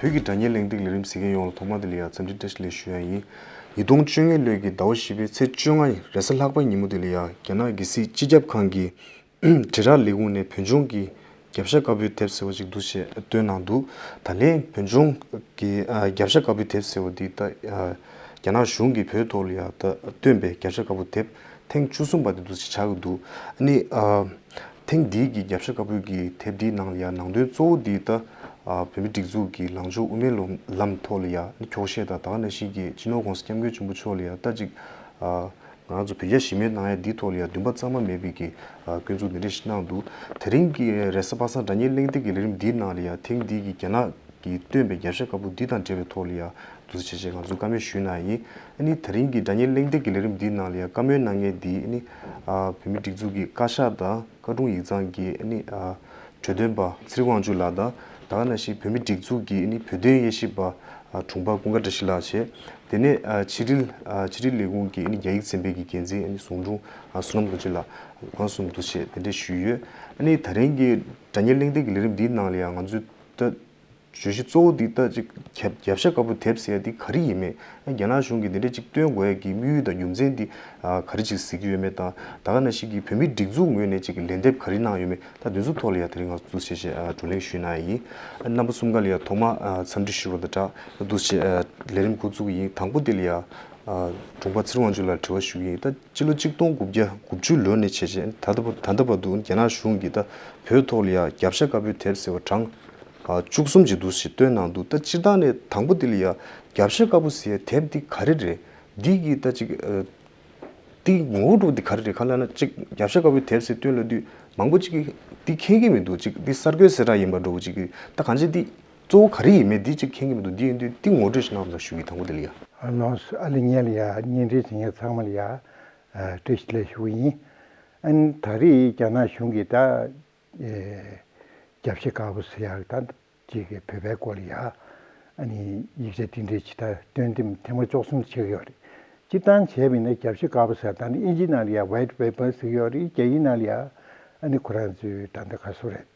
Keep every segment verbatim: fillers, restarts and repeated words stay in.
བོད་ཀྱི་དྲ་བརྙན་གླེང་སྟེགས་ལས་རིམ་གཟིགས་མཁན་ཡོངས་ལ་ཐོག་མ་དེ་ལ་ཡང་འཚམས་འདྲི་བཀྲ་ཤིས་བདེ་ལེགས་ཞུ་ཡ་ཡིན། ཉིས་སྟོང་བཅོ་ལྔ་ལོའི་གི་ཟླ་བ་བཞི་པའི་ཚེས་བཅོ་ལྔ་ཡི་རེས་གཟའ་ལྷག་པའི་ཉིན་མོ་དེ་ལ་ཡང་རྒྱ་ནག་གི་སྲིད་སྤྱི་ཁྱབ་ཁང་གི་དྲིལ་བསྒྲགས་ལས་ཁུངས་ནས་བོད་ལྗོངས་ཀྱི་རྒྱབ་ཤ་དཀར་པོའི་དེབ་ཟེར་བ་ཅིག་འདུག་སེ་བཏོན་གནང་འདུག། ད་ལན་བོད་ལྗོངས་ཀྱི་ཨ་རྒྱབ་ཤ་དཀར་པོའི་དེབ་ཟེར་བ་འདི་ད་ཨ་རྒྱ་ནག་གཞུང་གིས་བོད་ཐོག་ལ་ཡང་ད་བཏོན་པའི་རྒྱབ་ཤ་དཀར་པོ་དེབ་ཐེངས་བཅུ་གསུམ་པ་དེ་འདུག་སེ་ཆགས་ཀྱི་འདུག། ཨ་ནི་ཨ་ཐེངས་འདིའི་གི་རྒྱབ་ཤ་དཀར་པོའི་གི་དེབ་འདིའི་ནང་ལ་ཡང་ནང་དོན་གཙོ་བོ་འདི་ད་ཨ་བོད་མིའི་སྒྲིག་འཛུགས་ཀྱི་ལངས་ཕྱོགས་དབུ་མའི་ལམ་ཐོག་ལ་ཡང་འཁྱོག་བཤད་དང་ད་ག་ནང་བཞིན་གྱི་སྤྱི་ནོར་༸གོང་ས་༸སྐྱབས་མགོན་ཆེན་པོ་མཆོག་ལ་ཡང་ད་ཅིག་ཨ་ང་ཚོ་བོད་རྒྱ་ཞི་མོལ་གནང་ཡ་འདིའི་ཐོག་ལ་ཡང་འདུན་པ་གཙང་མ་མེད་པའི་གི་ཨ་སྐྱོན་འཛུགས་འདི་འདྲ་ཞིག་གནང་འདུག། དེ་རིང་གི་རེས་གཟའ་པ་སངས་དྲ་བརྙན་གླེང་སྟེགས་ཀྱི་ལས་རིམ་འདིའི་ནང་ལ་ཡང་ཐེངས་འདིའི་གི་རྒྱ་ནག་གིས་བཏོན་པའི་རྒྱབ་ཤ་དཀར་པོ་འདི་དང་འབྲེལ་བའི་ཐོག་ལ་ཡང་འདུག་སེ་བྱས་བྱས་ང་ཚོས་བཀའ་མོལ་ཞུས་གནང་ཡིན། ཨ་ནི་དེ་རིང་གི་དྲ་བརྙན་གླེང་སྟེགས་ཀྱི་ལས་རིམ་འདིའི་ནང་ལ་ཡང་བཀའ་མོལ་གནང་མཁན་འདི་ཨ་ནི་ཨ་བོད་མིའི་སྒྲིག་འཛུགས་ཀྱི་བཀའ་ཤག་དང་བཀའ་དྲུང་ཡིག་ཚང་གི་ཨ་ནི་ཨ་གྲོས་སྟོན་པ་ཚེ་རིང་དབང་ཕྱུག་ལགས་དང་ད་ག་ནང་བཞིན་བོད་མིའི་སྒྲིག་འཛུགས་ཀྱི་ཨ་ནི་བོད་དོན་དབྱེ་ཞིབ་པ་ཨ་དྲུང་འཕར་ཀུན་དགའ་བཀྲ་ཤིས་ལགས་བྱས། དེ་ནས་ཨ་ཕྱི་དྲིལ་ཨ་ཕྱི་དྲིལ་ལས་ཁུངས་ཀྱི་ཨ་ནི་རྒྱ་ཡིག་ཚན་པའི་གི་འགན་འཛིན་ཨ་ནི་ཟུང་དྲུང་ཨ་བསོད་ནམས་རྡོ་རྗེ་ལགས་ཁོང་གསུམ་འདུག་བྱས་དེ་འདྲས་ཞུས་ཡོད། ཨ་ནི་ད་རིང་གི་དྲ་བརྙན་གླེང་སྟེགས་ཀྱི་ལས་རིམ་འདིའི་ནང་ལ་ཡང་ང་ཚོས་ད་བརྗོད་གཞི་གཙོ་བོ་འདི་ད་ཅིག་རྒྱབ་རྒྱབ་ཤ་དཀར་པོ་དེབ་ཟེར་ཡ་འདི་ག་རེ་ཡིན་མེད། ཨ་རྒྱ་ནག་གཞུང་གིས་འདི་འདྲས་ཅིག་སྟོན་དགོས་ཡ་གི་དམིགས་ཡུལ་དང་རྒྱུ་མཚན་འདི་ཨ་ག་རེ་ཅིག་གཟིགས་ཀྱི་ཡོད་མེད་དང་ད་ག་ནང་བཞིན་གྱི་བོད་མིའི་སྒྲིག་འཛུགས་ངོས་ནས་ཅིག་ལན་འདེབས་ག་རེ་གནང་ཡོད་མེད། ད་འདི་ཚོ་ཐོག་ལ་ཡང་དེ་རིང་ང་ཚོ་ཞེས་བྱས་ཨ་བགྲོ་གླེང་ཞུས་གནང་ཡ་ཡིན། ཨ་རྣམ་པ་གསུམ་ཀ་ལ་ཡང་ཐོག་མ་ཨ་འཚམས་འདྲི་ཞུ་བ་དང་སྦྲགས་འདུག་སེ་ཨ་ལས་རིམ་འགོ་བཙུགས་ཀྱི་ཡིན། དང་པོ་དེ་ལ་ཡང་ཨ་དྲུང་འཕར་ཚེ་རིང་དབང་ཕྱུག་ལགས་དྲི་བ་ཞུ་གི་ཡིན། ད་སྤྱི་ལོ་གཅིག་སྟོང་དགུ་བརྒྱ་དགུ་བཅུ་ལོ་ནས་བྱས་བྱས་ད་ལྟ་བར་ད་ལྟ་བར་དུ་རྒྱ་ནག་གཞུང་གིས་ད་བོད་ཐོག་ལ་ཡང་རྒྱབ་ཤ་དཀར་པོའི་དེབ་ཟེར་བ་གྲངས་ཨ་བཅུ་གསུམ་ཅིག་འདུག་སེ་བཏོན་གནང་འདུག། ད་སྤྱིར་བཏང་ནས་དང་པོ་དེ་ལ་ཡང་རྒྱབ་ཤ་དཀར་པོ་ཟེར་ཡ་དེབ་འདི་ག་རེ་རེད། འདི་གི་ད་ཅིག་ཨ། འདི་ངོ་བོ་འདྲ་བོ་འདི་ག་རེ་རེད། ག་ལབ་ན་གཅིག་རྒྱབ་ཤ་དཀར་པོའི་དེབ་ཟེར་བཏོན་ལབ་དུས་མང་པོ་གཅིག་གིས་འདི་མཁྱེན་གྱི་མི་འདུག། གཅིག་འདི་གསར་འགོད་གསལ་བསྒྲགས་ཡིན་པ་འདྲ་བོ་གཅིག་གིས་ད་གང་ཅི་འདི་གཙོ་བོ་ག་རེ་ཡིན་མེད་འདི་གཅིག་མཁྱེན་གྱི་མི་འདུག། འདི་ཡིན་དུས་འདི་ངོ་སྤྲོད་ཞིག་གནང་རོགས་ཞུ་གི་དང་པོ་དེ་ལ་ཡ། ཨ་ལོ་ཨ་ལེ་ཉེ་ལ་ཡ་བརྙན་འཕྲིན་གཟིགས་མཁན་ཚང་མ་ལ་ཡ་ཨ་བཀྲ་ཤིས་བདེ་ལེགས་ཞུ་གི་ཡིན། ཨ་ནི་ད་རེས་རྒྱ་ནག་གཞུང་གིས་ད་ཨེ་རྒྱབ་ཤ་དཀར་པོ་ཟེར་ཡག་ད་ཅིག་གི་བོད་པའི་སྐོར་ལ་ཡ་ཨ་ནི་ཡིག་ཆ་འདི་འདྲའི་ཇི་ལྟར་སྟོན་ཐེངས་ཐེངས་མ་བཅུ་གསུམ་ཆགས་ཡོད་རེད། སྤྱིར་བཏང་བྱས་པ་ཡིན་ན་རྒྱབ་ཤ་དཀར་པོ་ཟེར་ད་ནི་ཨིན་ཇི་ནང་ལ་ཡ་White Paper་ཟེར་ཡོད་རེད། རྒྱ་ཡིག་ནང་ལ་ཡ་ཨ་ནི་ཁོ་རང་ཚོའི་ད་ལྟ་ག་སུ་རེད།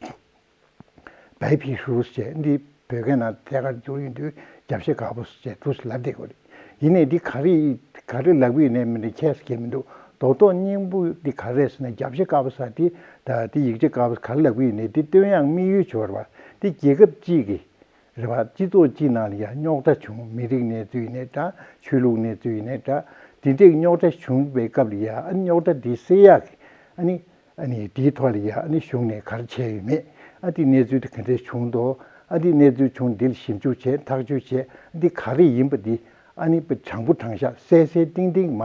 Papier་ཟེར་འདི་བོད་སྐད་ནང་ཐད་ཀར་བསྒྱུར་ཡོང་དུས་རྒྱབ་ཤ་དཀར་པོ་ཟེར་འདུག་ལབ་བསྡད་ཡོད་རེད། ཡིན་ནའི་འདི་ག་རེ་ག་རེ་ལབ་ཀྱི་ཡོད་ནའི་མི་འདྲ་ཁྱད་གསོད་མི་འདུག། རྡོག་རྡོག་སྙིང་པོ་འདི་ག་རེ་རེད་ཟེར་ན་རྒྱབ་ཤ་དཀར་པོ་ཟེར་འདི་ད་འདི་ཡིག་ཆ་དཀར་པོ་ག་རེ་ལབ་ཀྱི་ཡོད་ནའི་འདི་སྟོན་ཡག་དམིགས་ཡུལ་ཅིག་ཡོད་རེད་པ། འདི་རྒྱལ་ཁབ་གཅིག་གི་རེད་པ། སྤྱི་ཚོགས་གཅིག་ནང་ལ་ཡང་རྙོག་དྲ་བྱུང་། མི་རིགས་གནས་ཚུལ་ཡིན་ནའི་འདྲ། ཆོས་ལུགས་གནས་ཚུལ་ཡིན་ནའི་འདྲ། འདི་འདྲའི་རྙོག་དྲ་བྱུང་བའི་སྐབས་ལ་ཡང་ཨ་ནི་རྙོག་དྲ་འདི་སེལ་ཡག་གི་ཨ་ནི་ཨ་ནི་དེའི་ཐོག་ལ་ཡ་ཨ་ནི་གཞུང་ནས་ག་རེ་བྱས་ཡོད་མེད། ཨ་དེ་གནས་ཚུལ་དེ་ག་འདྲས་བྱུང་འདུག། ཨ་དེ་གནས་ཚུལ་བྱུང་འདི་ལ་ཞིབ་འཇུག་བྱས། ཐག་གཅོད་བྱས། ཨ་དེ་ག་རེ་ཡིན་པ་འདི་ཨ་ནི་དྲང་པོ་དྲང་བཞག་གསལ་གསལ་ཏིང་ཏིང་མ་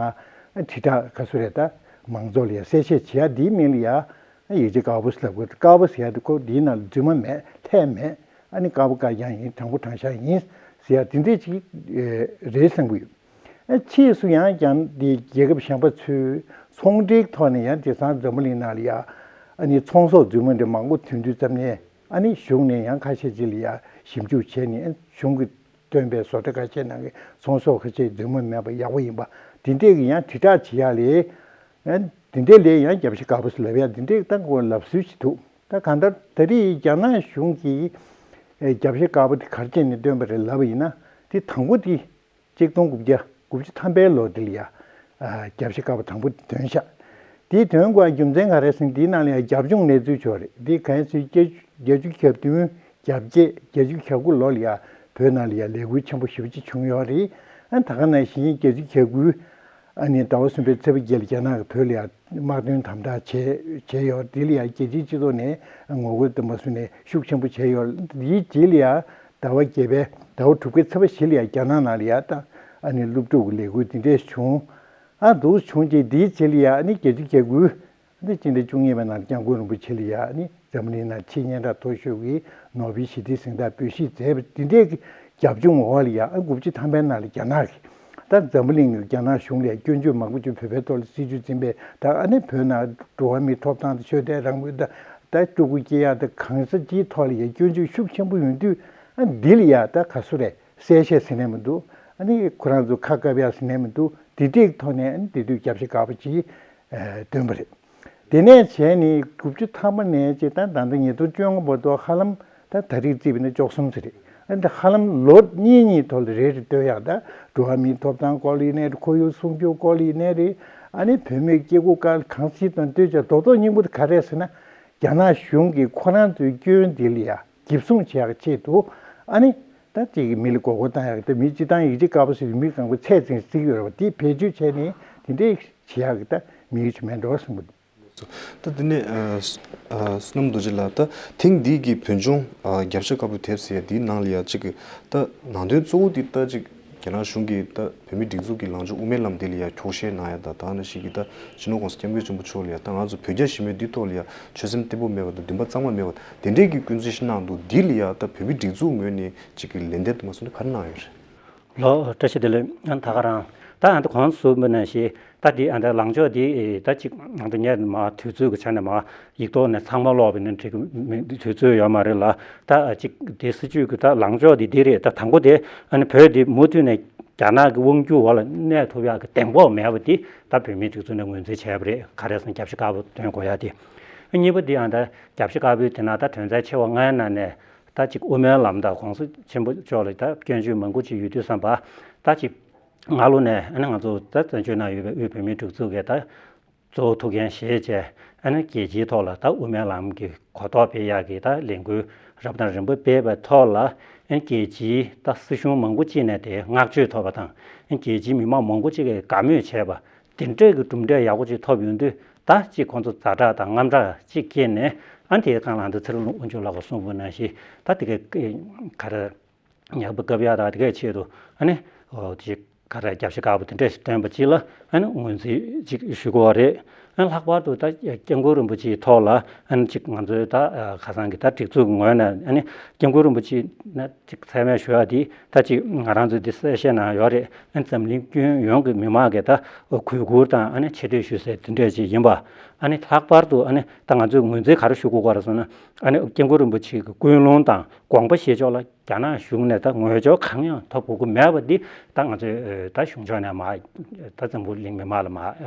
ཨ་དྲིལ་བསྒྲགས་ག་ཚོད་རེད། ད་མང་ཚོགས་ལ་ཡ་གསལ་བཤད་བྱེད་ཡ་འདིའི་མིང་ལ་ཡ་ཨ་ཡིག་ཆ་དཀར་པོ་ཟེར་དགོས། དཀར་པོ་ཟེར་ཡ་དེ་ཁོ་འདིའི་ནང་ལ་རྫུན་མ་མེད། ལྷད་མེད། ཨ་ནི་དཀར་པོ་དཀར་རྐྱང་ཡིན། དྲང་པོ་དྲང་བཞག་ཡིན་ཟེར་ཡ་དེ་འདྲས་ཅིག་རེད་བསམ་གྱི་ཡོད། ཕྱིས་སུ་ཡང་ཀྱང་འདི་རྒྱལ་ཁབ་གཞན་པ་ཚོས་ཚོང་འབྲེལ་ཐོག་ནས་ཡང་དེང་སང་འཛམ་བུ་གླིང་ནང་ལ་ཡ་ཨ་ནི་ཚོང་ཟོག་རྫུན་མ་འདི་མང་པོ་ཐོན་དུས་ཙམ་ནས་ཨ་ནི་གཞུང་ནས་ཡང་ཁ་ཤས་ཅིག་ལ་ཡ་ཞིབ་འཇུག་བྱས་ནས་གཞུང་གིས་བཏོན་པའི་བཟོ་གྲྭ་ཁ་ཤས་ནང་གི་ཚོང་ཟོག་ཁ་ཤས་རྫུན་མ་མེད་པ་ཡག་པོ་ཡིན་པ་འདི་འདྲས་ཀྱི་ཡང་དྲིལ་བསྒྲགས་བྱེད་ཡག་ལས་ཨ་འདི་འདྲས་ལས་ཡང་རྒྱབ་ཤ་དཀར་པོ་ཟེར་ལབ་ཡ་འདི་འདྲས་ད་ཁོ་ལབ་སྲོལ་ཞིག་འདུག། ད་གང་ལྟར་ད་རེས་རྒྱ་ནག་གཞུང་གིས་ཨེ་རྒྱབ་ཤ་དཀར་པོ་དེ་ག་རེ་བྱས་ནས་བཏོན་པ་རེད་ལབ་པ་ཡིན་ན་དེ་དང་པོ་དེ། གཅིག་སྟོང་དགུ་བརྒྱ་དགུ་བཅུ་ཐམ་པའི་ལོ་དེ་ལ་ཡ། ཨ་རྒྱབ་ཤ་དཀར་པོ་དང་པོ་དེ་ཐོན་ཤག། དེའི་ཐོན་དགོས་རྒྱུ་མཚན་ག་རེ་ཟེར་ན་དེའི་ནང་ལ་ཡ་རྒྱབ་ལྗོངས་གནས་ཚུལ་ཅིག་ཡོད་རེད། དེ་ག་རེ་ཟེར་བརྒྱད་ཅུ་གྱ་བདུན་གྱ་བརྒྱད་གྱ་བརྒྱད་གྱ་དགུ་ལོ་ལ་ཡ་བོད་ནང་ལ་ཡ་ལས་འགུལ་ཆེན་པོ་ཞེ་པོ་ཅིག་བྱུང་ཡོད་རེད། ཨ་ད་ག་ནང་བཞིན་གྱ་བརྒྱད་གྱ་དགུ་ཨ་ནི་ཟླ་བ་གསུམ་པའི་ཚེས་པ་བརྒྱད་ལ་རྒྱ་ནག་གིས་བོད་ལ་ཡ་དམག་དོན་དམ་དྲག་བྱས་བྱས་ཡོད། དེ་ལ་ཡ་རྒྱལ་སྤྱིའི་སྤྱི་ཚོགས་ནས་ངོ་རྒོལ་དང་མ་སུ་ནས་ཤུགས་ཆེན་པོ་བྱས་ཡོད། དེའི་རྗེས་ལ་ཡ་ཟླ་བ་བརྒྱད་པའི་ཟླ་བ་དྲུག་པའི་ཚེས་པ་བཞི་ལ་ཡ་རྒྱ་ནག་ནང་ལ་ཡ་ད་ཨ་ནི་སློབ་ཕྲུག་གི་ལས་འགུལ་འདི་འདྲས་བྱུང་། ཨ་འདུག་བྱུང་རྗེས་དེའི་རྗེས་ལ་ཡ་ཨ་ནི་བརྒྱད་ཅུ་གྱ་དགུ་ཨ་ནི་སྤྱི་ཟླ་བཅུ་གཉིས་པའི་ནང་སྐྱབས་མགོན་རིན་པོ་ཆེ་ལ་ཡ་ཨ་ནི་འཛམ་གླིང་ནང་ཆེས་སྙན་གྲགས་མཐོ་ཤོས་ཀྱི་ནོ་བེལ་ཞི་བདེའི་གཟེངས་རྟགས་འབོད་ཞིག་མཛད་པ་འདི་འདྲས་ཀྱི་རྒྱབ་ལྗོངས་འོག་ལ་ཡ་ཨ་དགུ་བཅུ་ཐམ་པའི་ནང་ལ་རྒྱ་ནག་གིས་ད་འཛམ་བུ་གླིང་གི་རྒྱ་ནག་གཞུང་ལ་སྐྱོན་བརྗོད་མང་པོ་ཅིག་བོད་པའི་ཐོག་ལ་སྲིད་བྱུས་འཛིན་པའི་ད་ཨ་ནི་བོད་ནང་འགྲོ་བ་མིའི་ཐོབ་ཐང་དང་ཆོས་དད་རང་མོས་དང་ད་སྤྲུལ་སྐུ་སྐྱེ་ཡག་དང་གང་ས་ཅིའི་ཐོག་ལ་ཡ་སྐྱོན་བརྗོད་ཤུགས་ཆེན་པོ་ཡོང་དུས་ཨ་འདི་ལ་ཡ་ད་ག་སུ་རེད་གསལ་བཤད་ཟེར་ནས་མི་འདུག། ཨ་ནི་ཁོ་རང་ཚོ་ཁ་བཀབ་ཡག་ཟེར་ནས་མི་འདུག། འདི་འདྲའི་ཐོག་ནས་ཨ་ནི་དེ་དུས་རྒྱབ་ཤ་དཀར་པོ་ཅིག་ཨ་བཏོན་པ་རེད། དེ་ནས་བྱས་ནས་དགུ་བཅུ་ཐམ་པ་ནས་ཅིག་ད་ད་ལྟ་ཉིས་སྟོང་བཅོ་ལྔ་བར་དུ་ཧ་ལམ་ད་ད་རེས་བརྩིས་པ་ཡིན་ན་བཅུ་གསུམ་ཙམ་རེད། ཨ་འདི་ཧ་ལམ་ལོ་གཉིས་གཉིས་ཐོག་ལ་རེ་རེ་བཏོན་ཡག་ད་འགྲོ་བ་མིའི་ཐོབ་ཐང་སྐོར་ལ་ཡིན་ནའི་རེད། ཁོར་ཡུག་སྲུང་སྐྱོབ་སྐོར་ལ་ཡིན་ནའི་རེད། ཨ་ནི་བོད་མིའི་སྐྱེ་སྒོ་དཀའ་ལས་གང་སྲིད་དང་ལྟོས་བྱས་རྡོག་རྡོག་སྙིང་པོ་དེ་ག་རེད་ཟེར་ན། རྒྱ་ནག་གཞུང་གིས་ཁོ་རང་ཚོའི་སྐྱོན་འདི་ལ་ཡ་འགེབས་སྲུང་བྱེད་ཡག་ཆེད་དུ། ཨ་ནི་ད་ཅིག་མི་ལ་མགོ་སྐོར་བཏང་ཡག་ད་མི་སྤྱི་བཏང་ཡིག་ཆ་དཀར་པོ་ཟེར་མི་གང་པོ་ཚད་ཅིག་བརྩི་གི་ཡོད་རེད་པ། དེ་བེད་སྤྱོད་བྱས་ནས་དེ་འདྲས་བྱེད་ཡག་གི་ད་མི་ཡུལ་ཆེ་མེད་འགྲོ་གསུངས་པ། ད་དེ་ནས་ཨ་ཨ་བསོད་ནམས་རྡོ་རྗེ་ལགས། ད་ཐེངས་འདི་གི་བོད་ལྗོངས་ཨ་རྒྱབ་ཤ་དཀར་པོའི་དེབ་ཟེར་ཡ་འདིའི་ནང་ལ་ཡ་གཅིག་གི་ད་ནང་དོན་གཙོ་བོ་འདི་ད་གཅིག་རྒྱ་ནག་གཞུང་གིས་ད་བོད་མིའི་སྒྲིག་འཛུགས་ཀྱི་ལངས་ཕྱོགས་དབུ་མའི་ལམ་འདི་ལ་ཡ་འཁྱོག་བཤད་གནང་ཡ་ད་ད་ནང་བཞིན་གྱི་ད་སྤྱི་ནོར་༸གོང་ས་༸སྐྱབས་མགོན་ཆེན་པོ་མཆོག་ལ་ཡ་ད་ང་ཚོ་བོད་རྒྱ་ཞི་མོལ་འདི་ཐོག་ལ་ཡ་ཆོད་སེམས་བརྟན་པོ་མེད་པ་དང་འདུན་པ་གཙང་མ་མེད་པ་དེ་འདྲས་ཀྱི་སྐུ་མཚན་ཞིག་གནང་འདུག་འདི་ལ་ཡ་ད་བོད་མིའི་སྒྲིག་འཛུགས་ངོས་ནས་གཅིག་གི་ལན་འདེབས་དུ་མ་སོང་ན་ག་རེ་གནང་ཡོད་རེད། ལོ་བཀྲ་ཤིས་བདེ་ལེགས། ཨ་ད་ག་རང་། ད་ཨ་ད་གོང་གསུངས་པ་ནང་བཞིན་ད་འདི་ཨ་ད་ལངས་ཕྱོགས་འདི་ད་ཅིག་ཨ་ད་ངས་མ་དུས་ཚོད་ཀྱི་ཆ་ནས་མ་ཡིག་ཐོག་ནས་ཚང་མ་ཀློག་པ་ནི་འགྲིག་གི་མི་དུས་ཚོད་ཡོད་མ་རེད་ལ། ད་ཅིག་དེ་སྲིད་ཇུས་ཀྱི་ད་ལངས་ཕྱོགས་འདི་འདི་རེད། ད་དང་པོ་དེ་ཨ་ནི་བོད་འདི་མུ་མཐུད་ནས་རྒྱ་ནག་གི་དབང་སྒྱུར་འོག་ལ་གནས་ཐུབ་ཡག་གི་གདེང་སྤོབས་མེད་པ་འདི་ད་བོད་མིའི་སྒྲིག་འཛུགས་ནས་ངོས་འཛིན་བྱས་པ་རེད། ག་རེ་ཟེར་ན་རྒྱབ་ཤ་དཀར་པོ་འདོན་དགོས་ཡ་དེ། གཉིས་པ་འདི་ཨ་ད་རྒྱབ་ཤ་དཀར་པོའི་དེ་ན་ད་དོན་ཚན་ཆེ་བ་ལྔའི་ནང་ནས། ད་ཅིག་དབུ་མའི་ལམ་དང་༸གོང་ས་ཆེན་པོ་མཆོག་ལ་ད་སྐྱོན་བརྗོད་མང་པོ་ཅིག་ཡོད་དུས་ཙམ་པ། ད་ཅིག་སྔ་ལོ་ནས་ཨ་ནི་ང་ཚོ་ད་བཙན་བྱོལ་ནང་ཡོད་པའི་དབུས་བོད་མིའི་སྒྲིག་འཛུགས་ཀྱི་ད་གཙོ་བོ་ཐུགས་འགན་བཞེས་བྱས། ཨ་ནི་རྒྱལ་སྤྱིའི་ཐོག་ལ་ད་དབུ་མའི་ལམ་གྱི་གོ་རྟོགས་སྤེལ་ཡག་གི་ད་ལས་འགུལ་རབ་དང་རིམ་པ་སྤེལ་བའི་ཐོག་ལ། ཨ་ནི་རྒྱལ་སྤྱིའི་ད་སྲིད་གཞུང་མང་པོ་ཅིག་ནས་དེ་བསྔགས་བརྗོད་ཐོབ་པ་དང་། ཨ་ནི་རྒྱལ་སྤྱིའི་མི་མང་མང་པོ་ཅིག་གིས་དགའ་མོས་བྱས་པ། དེ་འདྲས་ཀྱི་གྲུབ་འབྲས་ཡག་པོ་ཅིག་ཐོབ་ཡོང་དུས། ད་ཅིག་ཁོང་ཚོ་ཛ་དྲག་དང་དངངས་སྐྲག་ཅིག་སྐྱེས་ནས། ཨ་དེའི་སྒང་ལ་ད་ཚེ་རིང་དབང་ཕྱུག་ལགས་ཀྱིས་གསུངས་པ་ནང་བཞིན་ད་དེ་གའི་ག་རེ་ཉག་པ་བཀབ་ཡག་དང་དེ་གའི་ཆེད་དུ་ཨ་ནི་ཨོ་ཅིག་ག་རེ་རྒྱབ་ཤ་དཀར་པོ་དེ་འདྲས་ཤིག་བཏོན་པ་ཅིག་ལ་ཨ་ནི་ངོས་འཛིན་ཅིག་ཞུ་དགོས་པ་རེད། ཨ་ནི་ལྷག་པར་དུ་ད་སྐྱབས་མགོན་རིན་པོ་ཆེའི་ཐོག་ལ་ཨ་ནི་ཅིག་ང་ཚོའི་ད་ཁ་སང་གི་ད་སྒྲིག་འཛུགས་ཀྱི་ངོས་ནས་ཨ་ནི་སྐྱབས་མགོན་རིན་པོ་ཆེ་ན་ཅིག་མཚན་སྨད་ཞུ་ཡག་འདི་ད་ཅིག་ང་རང་ཚོའི་འདི་གསལ་བཤད་གནང་ཡོད་རེད། ཨ་ནི་འཛམ་གླིང་ཁྱོན་ཡོངས་ཀྱི་མི་མང་གིས་ད་གུས་བཀུར་དང་ཨ་ནི་ཆེ་བསྟོད་ཞུ་སའི་འདི་འདྲས་ཅིག་ཡིན་པ། ཨ་ནི་ལྷག་པར་དུ་ཨ་ནི་ད་ང་ཚོས་ངོས་འཛིན་ག་རེ་ཞུ་དགོས་ཀྱི་རེད་ཟེར་ན། ཨ་ནི་སྐྱབས་མགོན་རིན་པོ་ཆེ་གི་ཀུན་སློང་དང་དགོངས་པ་བཞེས་ཕྱོགས་ལ་རྒྱ་ནག་གཞུང་ནས་ད་ངོ་སྦྱོར་གང་ཡང་ཐོབ་དགོས་ཀྱི་མེད་པ་འདི་ད་ང་ཚོས་ད་གཞུང་ཕྱོགས་ནས་མ་ད་འཛམ་བུ་གླིང་མི་མང་ལ་མ་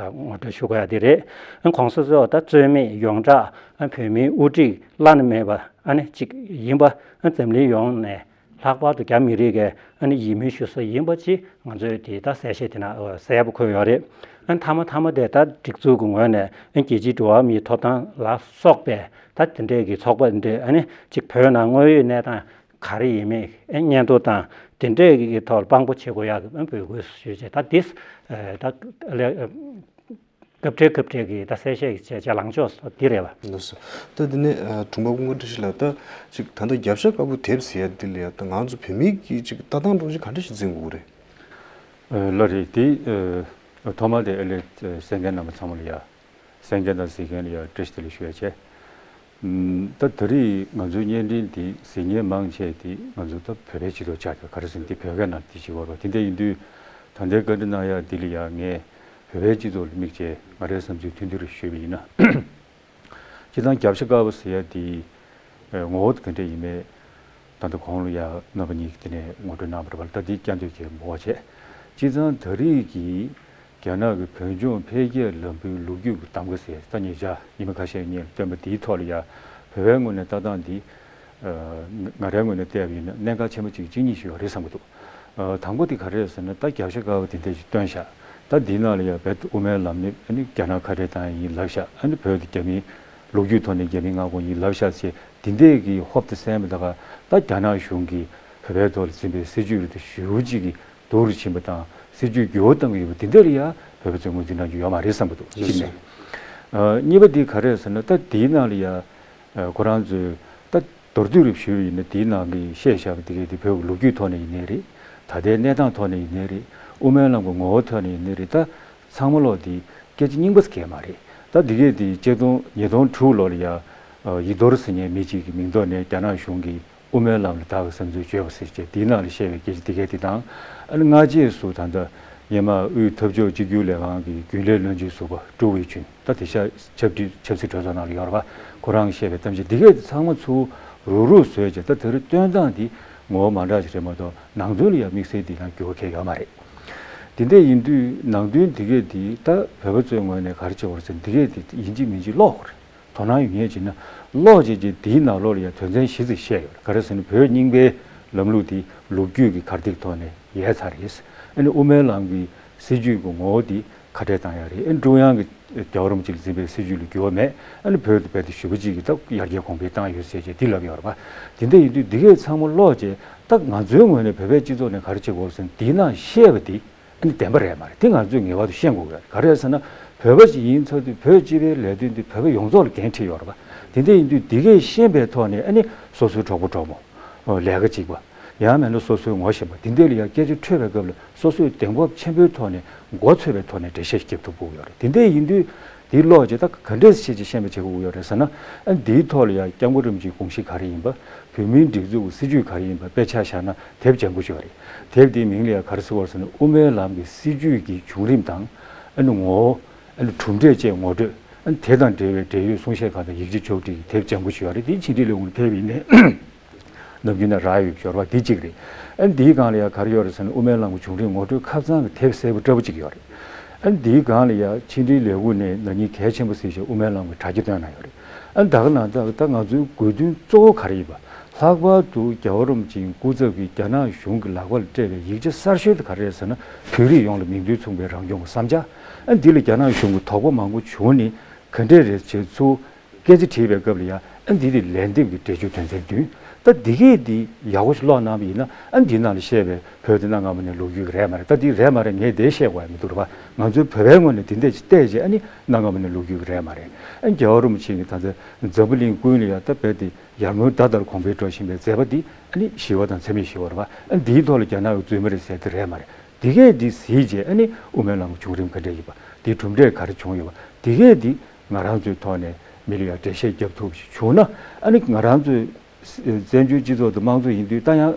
ངོ་སྤྲོད་ཞུ་དགོས་ཡག་འདི་རེད། ཨ་ནི་གོང་ས་མཆོག་ད་རྩོད་མེད་ཡོངས་གྲགས་ཨ་བོད་མིའི་དབུ་ཁྲིད་བླ་ན་མེད་པ་ཨ་ནི་ཅིག་ཡིན་པ། ཨ་འཛམ་གླིང་ཡོངས་ནས་ལྷག་པར་དུ་རྒྱ་མི་རིགས་ཀྱིས་ཨ་ནི་ཡིད་སྨོན་ཞུ་ས་ཡིན་པ་ཅིག་ང་ཚོས་དེ་ད་གསལ་བཤད་དེ་ན་གསལ་པོ་འཁོད་ཡོད་རེད། ཨ་ནི་མཐའ་མ་མཐའ་མ་དེ་ད་སྒྲིག་འཛུགས་ཀྱི་ངོས་ནས་ཨ་རྒྱལ་སྤྱིའི་འགྲོ་བ་མིའི་ཐོབ་ཐང་ལ་སོགས་པའི་ད་དེ་འདྲས་ཀྱི་ཚོགས་པ་འདི་ཨ་ནི་ཅིག་བོད་ནང་དངོས་ཡོད་གནས་སྟངས་ག་རེ་ཡིན་མིན་ཨ་སྙན་ཐོ་དང་དེ་འདྲས་ཀྱི་ཐོག་ལ་དཔང་པོ་བྱེད་དགོས་ཡག་གི་ཨ་འབོད་སྐུལ་ཞུས་བྱས། ད་འདི་ད་ལས། སྐབས་འཕྲལ་སྐབས་འཕྲལ་གྱི་ད་གསལ་བཤད་ཀྱི་བྱས་བྱས་ལངས་ཕྱོགས་སོགས་འདི་རེད་པ། ལགས་སོ། ད་འདི་ནས་ཨ་དྲུང་པ་ཀུན་དགའ་བཀྲ་ཤིས་ལགས། ད་ཅིག་ད་ལྟ་རྒྱབ་ཤ་དཀར་པོ་དེབ་ཟེར་ཡ་འདི་ལ་ཡ་ད་ང་ཚོ་བོད་མི་གི་ཅིག་ལྟ་སྟངས་འདྲ་བོ་ཅིག་ག་འདྲ་ཞིག་འཛིན་དགོས་རེད། ཨ་ལགས་རེད། དེ་ཨ་ཐོག་མ་དེ་ཨ་ལས་གསན་མཁན་རྣམ་པ་ཚང་མ་ལ་ཡ། གསན་མཁན་དང་གཟིགས་མཁན་ལ་ཡ་བཀྲ་ཤིས་བདེ་ལེགས་ཞུ་ཡ་བྱས། ཨམ། ད་ད་རེས་ང་ཚོའི་བརྙན་འཕྲིན་འདི་གཟིགས་མཁན་མང་ཆེ་དེ་ང་ཚོ་ད་བོད་པའི་སྤྱི་ཚོགས་ཆགས་ཀྱི་ག་རེ་ཟེར་ན་འདི་བོད་སྐད་ནང་འདི་བྱེད་དགོས་རེད་པ། དེ་འདྲ་ཡིན་དུས་ད་ལྟའི་བཀའ་འདྲི་གནང་ཡ་འདི་ལ་ཡ་ངས་བོད་པའི་སྤྱི་ཚོགས་ལ་དམིགས་བྱས་ང་རའི་བསམ་ཚུལ་མཐུན་སྒྲིལ་ཞུས་པ་ཡིན་ན། སྤྱིར་བཏང་རྒྱབ་ཤ་དཀར་པོ་ཟེར་ཡ་འདི་ངོ་བོ་དེ་ག་འདྲ་ཡིན་མིན་ད་ལྟ་གོང་ལ་ཡ་རྣམ་པ་གཉིས་ཀྱིས་དེ་ནས་ངོ་སྤྲོད་གནང་བ་རེད་པ། ད་འདི་བསྐྱར་ཟློས་བྱས་མ་དགོས་པ་བྱས། སྤྱིར་བཏང་ད་རེས་ཀྱི་རྒྱ་ནག་གི་བོད་ལྗོངས་འཕེལ་རྒྱས་ལམ་བུའི་ལོ་རྒྱུས་ཀྱི་གདམ་ག་ཟེར་ད་ཉེ་ཆར་ཉི་མ་ཁ་ཤས་སྔོན་ལ་བཏོན་པ་འདིའི་ཐོག་ལ་ཡ་བོད་པའི་ངོས་ནས་ལྟ་སྟངས་འདི་ང་རའི་ངོས་ནས་བལྟས་པ་ཡིན་ན་གནད་འགག་ཆེན་པོ་གཅིག་གཅིག་གཉིས་ཤིག་ཡོད་རེད་བསམ་གྱི་འདུག་ཨ། དང་པོ་དེ་ག་རེ་རེད་ཟེར་ན། ད་རྒྱབ་ཤ་དཀར་པོ་དེ་འདྲ་ཞིག་བཏོན་ཤག་ད་འདིའི་ནང་ལ་ཡ་བོད་དབུ་མའི་ལམ་ནི་ཨ་ནི་རྒྱ་ནག་ཁ་བྲལ་བཏང་ཡིན་ལབ་ཤག་ཨ་ནི་བོད་དེ་རྒྱ་མིའི་ལོ་རྒྱུས་ཐོག་ནས་རྒྱ་མིའི་མངའ་ཁོངས་ཡིན་ལབ་ཤག་ཟེར་དེ་འདྲས་ཀྱི་ཧོབ་ཏེ་གསན་པ་ད་ག་ད་རྒྱ་ནག་གཞུང་གིས་བོད་པའི་ཐོག་ལ་འཛིན་པའི་སྲིད་ཇུས་རེད་དེ་ཞེ་པོ་ཅིག་གི་སྡུག་རུ་ཕྱིན་པ་དང་སྲིད་ཇུས་འགྱུར་བ་གཏོང་གི་ཡོད་པ་དེ་འདྲ་ལ་ཡ་བོད་པ་ཚོས་ངོས་འཛིན་གནང་རྒྱུ་ཡོད་མ་རེད་བསམ་གྱི་འདུག་གཅིག་ནས། ཨ། གཉིས་པ་དེ་ག་རེ་རེད་ཟེར་ན། ད་དེའི་ནང་ལ་ཡ་ཁོ་རང་ཚོས་ད་མདོར་བསྡུས་རུ་ཞུས་པ་ཡིན་ན། དེའི་ནང་གི་བཤད་བཞག་པ་དེ་གས་དེ་བོད་ཀྱི་ལོ་རྒྱུས་ཐོག་ནས་ཡིན་ནའི་རེད། ད་ལྟའི་གནས་སྟངས་ཐོག་ནས་ཡིན་ནའི་རེད། དབུ་མའི་ལམ་གྱི་ངོ་བོ་ཐོག་ནས་ཡིན་ནའི་རེད། ད་ཚང་མ་ལོག་དེ་སྐད་ཆ་རྙིང་པ་ཟེར་མཁན་མ་རེད། ད་དེ་གས་དེ་ཆིག་སྟོང་ཉིས་སྟོང་དྲུག་ལོ་ལ་ཡ་ཡིག་རྡོར་ཟེར་མཁན་མི་གཅིག་གི་མིང་ཐོག་ནས་རྒྱ་ནག་གཞུང་གིས་དབུ་མའི་ལམ་ལ་བདག་གི་བསམ་ཚུལ་བརྗོད་པ་ཟེར་བྱས་དེའི་ནང་ལ་བཤད་པའི་སྐད་ཆ་དེ་གས་དེ་དང་། ཨ་ནི་སྔ་རྗེས་སུ་ད་ལྟ་ཉི་མ་དབུས་འཐབ་ཕྱོགས་གཅིག་གྱུར་ལས་ཁང་གི་རྒྱུན་ལས་བློན་ཆེན་ཟུར་པ་ཀྲུའུ་ཝེ་ཆུན། ད་དེ་ཤ་ཆབ་སྲིད་ཆབ་སྲིད་གྲོས་ཚོགས་ནང་ལ་ཡོད་རེད་པ། ཁོ་རང་བཤད་པའི་གཏམ་བཤད་འདི་གས་ཚང་མ་ཚུར་རུག་རུག་བཟོས་བྱས། ད་དེ་རིང་སྟོན་སྟངས་འདི་ངོ་བོ་མ་འདྲ་ཞིག་རེད་མ་གཏོགས་ནང་དོན་ལ་ཡང་དམིགས་བསལ་འདི་ན་འགྱུར་བ་གང་ཡང་ཡོད་མ་རེད། དེ་འདྲ་ཡིན་དུས་ནང་དོན་འདི་གས་འདི་ད་བོད་པ་ཚོའི་ངོས་ནས་ག་རེ་བྱེད་དགོས་རེད་ཟེར་ན། འདི་གས་འདི་ཡིན་གཅིག་མིན་གཅིག་ཀློག་དགོས་རེད། དོ་སྣང་ཡོད་མཁན་བྱས་ན་ཀློག་བྱས་བྱས་འདིའི་ནང་ལོགས་ལ་ཡང་དོན་ཚན་བཞི་ཙམ་བཤད་ཡོད་རེད། ག་རེ་ཟེར་ན་བོད་རྙིང་པའི་ ལམ་ལུགས་འདི་ལོ་རྒྱུས་ཀྱི་གར་སྟེགས་ཐོག་ནས་ཡལ་ཚར་རེད། ཨ་ནི་དབུ་མའི་ལམ་གྱི་སྲིད་བྱུས་ཀྱི་ངོ་བོ་འདི་ཁ་བྲལ་བཏང་ཡ་རེད། ཨ་ནི་ཀྲུང་དབྱང་གི་རྒྱལ་བ་རིན་པོ་ཆེ་ལ་འཛིན་པའི་སྲིད་བྱུས་ལ་འགྱུར་བ་མེད། ཨ་ནི་བོད་དེ་རྦད་དེ་ཞེ་པོ་ཅིག་གི་ད་ཡར་རྒྱས་གོང་འཕེལ་བཏང་ཡོད་ཟེར་བྱས་འདི་ལབ་ཡོད་རེད་པ། དེ་འདྲ་ཡིན་དུས་འདི་གས་ཚང་མ་ཀློག་བྱས་ད་ང་ཚོའི་ངོས་ནས་བོད་པའི་སྤྱི་ཚོགས་ནས་ག་རེ་བྱེད་དགོས་ཟེར་ན་འདི་ནང་བཤད་པ་འདི་ཨ་ནི་བདེན་པ་རེད་མ་རེད། འདི་ང་ཚོས་ངེས་པར་དུ་ཤེས་དགོས་ཀྱི་རེད། ག་རེ་རེད་ཟེར་ན་བོད་པ་ཞིག་ཡིན་ཚར་དུས་བོད་སྤྱི་པའི་ལས་དོན་འདི་བོད་པ་ཡོངས་རྫོགས་ལ་འགན་འཁྲི་ཡོད་རེད་པ། དེ་འདྲ་ཡིན་དུས་འདི་གས་ཤེས་པའི་ཐོག་ནས་ཨ་ནི་སོ་སོའི་གྲོགས་པོ་གྲོགས་མོ། ཨོ་ལས་ཀ་གཅིག་པ། ཡང་མིན་ན་སོ་སོའི་ངོ་ཤེས་པ་འདི་འདྲ་ལ་ཡང་སྐད་ཆ་འཕྲོད་པའི་སྐབས་ལ་སོ་སོས་གདེང་སྤོབས་ཆེན་པོའི་ཐོག་ནས་མགོ་ཚོས་པའི་ཐོག་ནས་འགྲེལ་བཤད་རྒྱབ་ཐུབ་དགོས་ཡོད་རེད། དེ་འདྲ་ཡིན་དུས་འདི་ཀློག་བྱས་ད་ག་འདྲས་བྱས་ཀྱི་ཤེས་པ་བྱེད་དགོས་ཡོད་རེད་ཟེར་ན། ཨ་འདིའི་ཐོག་ལ་ཡང་སྐྱབས་མགོན་རིན་པོ་ཆེའི་དགོངས་གཞི་ག་རེ་ཡིན་པ། བོད་མིའི་སྒྲིག་འཛུགས་ཀྱི་སྲིད་བྱུས་ག་རེ་ཡིན་པ་དཔེ་ཆ་བཞག་ན་དེབ་ལྗང་ཁུ་ཅིག་ཡོད་རེད། དེབ་འདིའི་མིང་ལ་ཡང་ག་རེ་ཟེར་བ་རེད་ཟེར་ན་དབུ་མའི་ལམ་གྱི་སྲིད་བྱུས་ཀྱི་བྱུང་རིམ་དང་། ཨ་ནི་ངོ་བོ། ཨ་ནི་གྲུབ་འབྲས་བཅས་ངོ་སྤྲོད། ཨ་ནི་དེ་དང་འབྲེལ་བའི་འབྲེལ་ཡོད་གསུང་བཤད་ཁག་དང་ཡིག་ཆ་ཕྱོགས་སྒྲིག་གི་དེབ་ལྗང་ཁུ་ཅིག་ཡོད་རེད། དེ་ཕྱི་དྲིལ་ལས་ཁུངས་ཕེབས་ཡིན་ནའི། ནམ་རྒྱུན་ནས་རག་ཡོད་ཞོར་བ་འདི་གཅིག་རེད། ཨ་ནི་འདིའི་སྒང་ལ་ཡང་ག་རེ་ཡོད་རེད་ཟེར་ན་དབུ་མའི་ལམ་གྱི་བྱུང་རིམ་ངོ་སྤྲོད་ཁ་སང་གི་དེབ་གསལ་པོ་འདྲ་པོ་གཅིག་ཡོད་རེད། ཨ་ནི་འདིའི་སྒང་ལ་ཡང་ཕྱི་དྲིལ་ལས་ཁུངས་ནས་ན་ནིང་གལ་ཆེན་པོ་གཟིགས་བྱས་དབུ་མའི་ལམ་གྱི་དྲ་རྒྱ་བཏོན་གནང་ཡོད་རེད། ཨ་ནི་ད་ག་ནང་ལྟར་ད་ང་ཚོའི་དགོས་འདུན་གཙོ་བོ་ག་རེ་ཡིན་པ། ལྷག་པར་དུ་རྒྱལ་བ་རིན་པོ་ཆེའི་སྐུ་ཚབ་ཀྱིས་རྒྱ་ནག་གཞུང་གི་ལག་པར་སྤྲད་པའི་ཡིག་ཆ་གསར་ཤོས་དེ་ག་རེ་རེད་ཟེར་ན་བོད་རིགས་ཡོངས་ལ་མིང་དོན་མཚུངས་པའི་རང་སྐྱོང་གི་བསམ་འཆར། ཨ་ནི་འདི་ལ་རྒྱ་ནག་གཞུང་གི་དོགས་པ་མང་པོ་བྱུང་ནས་ག་འདྲས་རེད་ཅེས་ཚུར་སྐད་ཆ་དྲིས་པའི་སྐབས་ལ་ཡང་ཨ་འདི་དེ་ལན་འདེབས་ཀྱི་འགྲེལ་བརྗོད་དོན་ཚན་བདུན། ད་འདི་གས་འདི་ཡག་པོ་ཞིག་ཀློག་གནང་བ་ཡིན་ན་ཨ་འདི་ནང་ལ་བཤད་པའི་བོད་དེ་གནའ་སྔ་མོ་ནས་ལོ་རྒྱུས་ཀྱི་རེད་མ་རེད། ད་འདི་རེད་མ་རེད་ངས་དེ་བཤད་དགོས་ཡ་མི་འདུག་རེད་པ། ང་ཚོའི་བོད་པའི་ངོས་ནས་འདི་འདྲས་ཅིག་བལྟས་རྗེས་ཨ་ནི་གནའ་སྔ་མོ་ནས་ལོ་རྒྱུས་ཀྱི་རེད་མ་རེད། ཨ་རྒྱལ་བ་རིན་པོ་ཆེ་གིས་ད་ལྟ་འཛམ་བུ་གླིང་ཀུན་ལ་ཡང་ད་རྦད་དེ་ཡར་ངོའི་ཟླ་ལྟར་གོང་འཕེལ་འགྲོ་བཞིན་པའི་མཛད་པ་འདི་ཨ་ནི་ཞི་བ་དང་འཚེ་མེད་ཞི་བ་རེད་པ། ཨ་འདིའི་ཐོག་ལ་རྒྱ་ནག་གི་རྩོད་མི་རེད་ཟེར་དེ་རེད་མ་རེད། འདི་གས་འདི་གཟིགས་རྗེས་ཨ་ནི་དབུ་མའི་ལམ་གྱི་བྱུང་རིམ་ག་འདྲས་ཡིན་པ། འདིའི་གྲུབ་འབྲས་ག་རེ་བྱུང་ཡོད་པ། འདི་གས་འདི་ང་རང་ཚོའི་ཐོག་ནས་མི་ལ་ཡང་འགྲེལ་བཤད་རྒྱབ་ཐུབ་ཞིག་བྱུང་ན་ཨ་ནི་ང་རང་ཚོའི་བཙན་བྱོལ་སྤྱི་ཚོགས་དང་དམངས་གཙོ་ཡིན་དུས་ད་ཡང་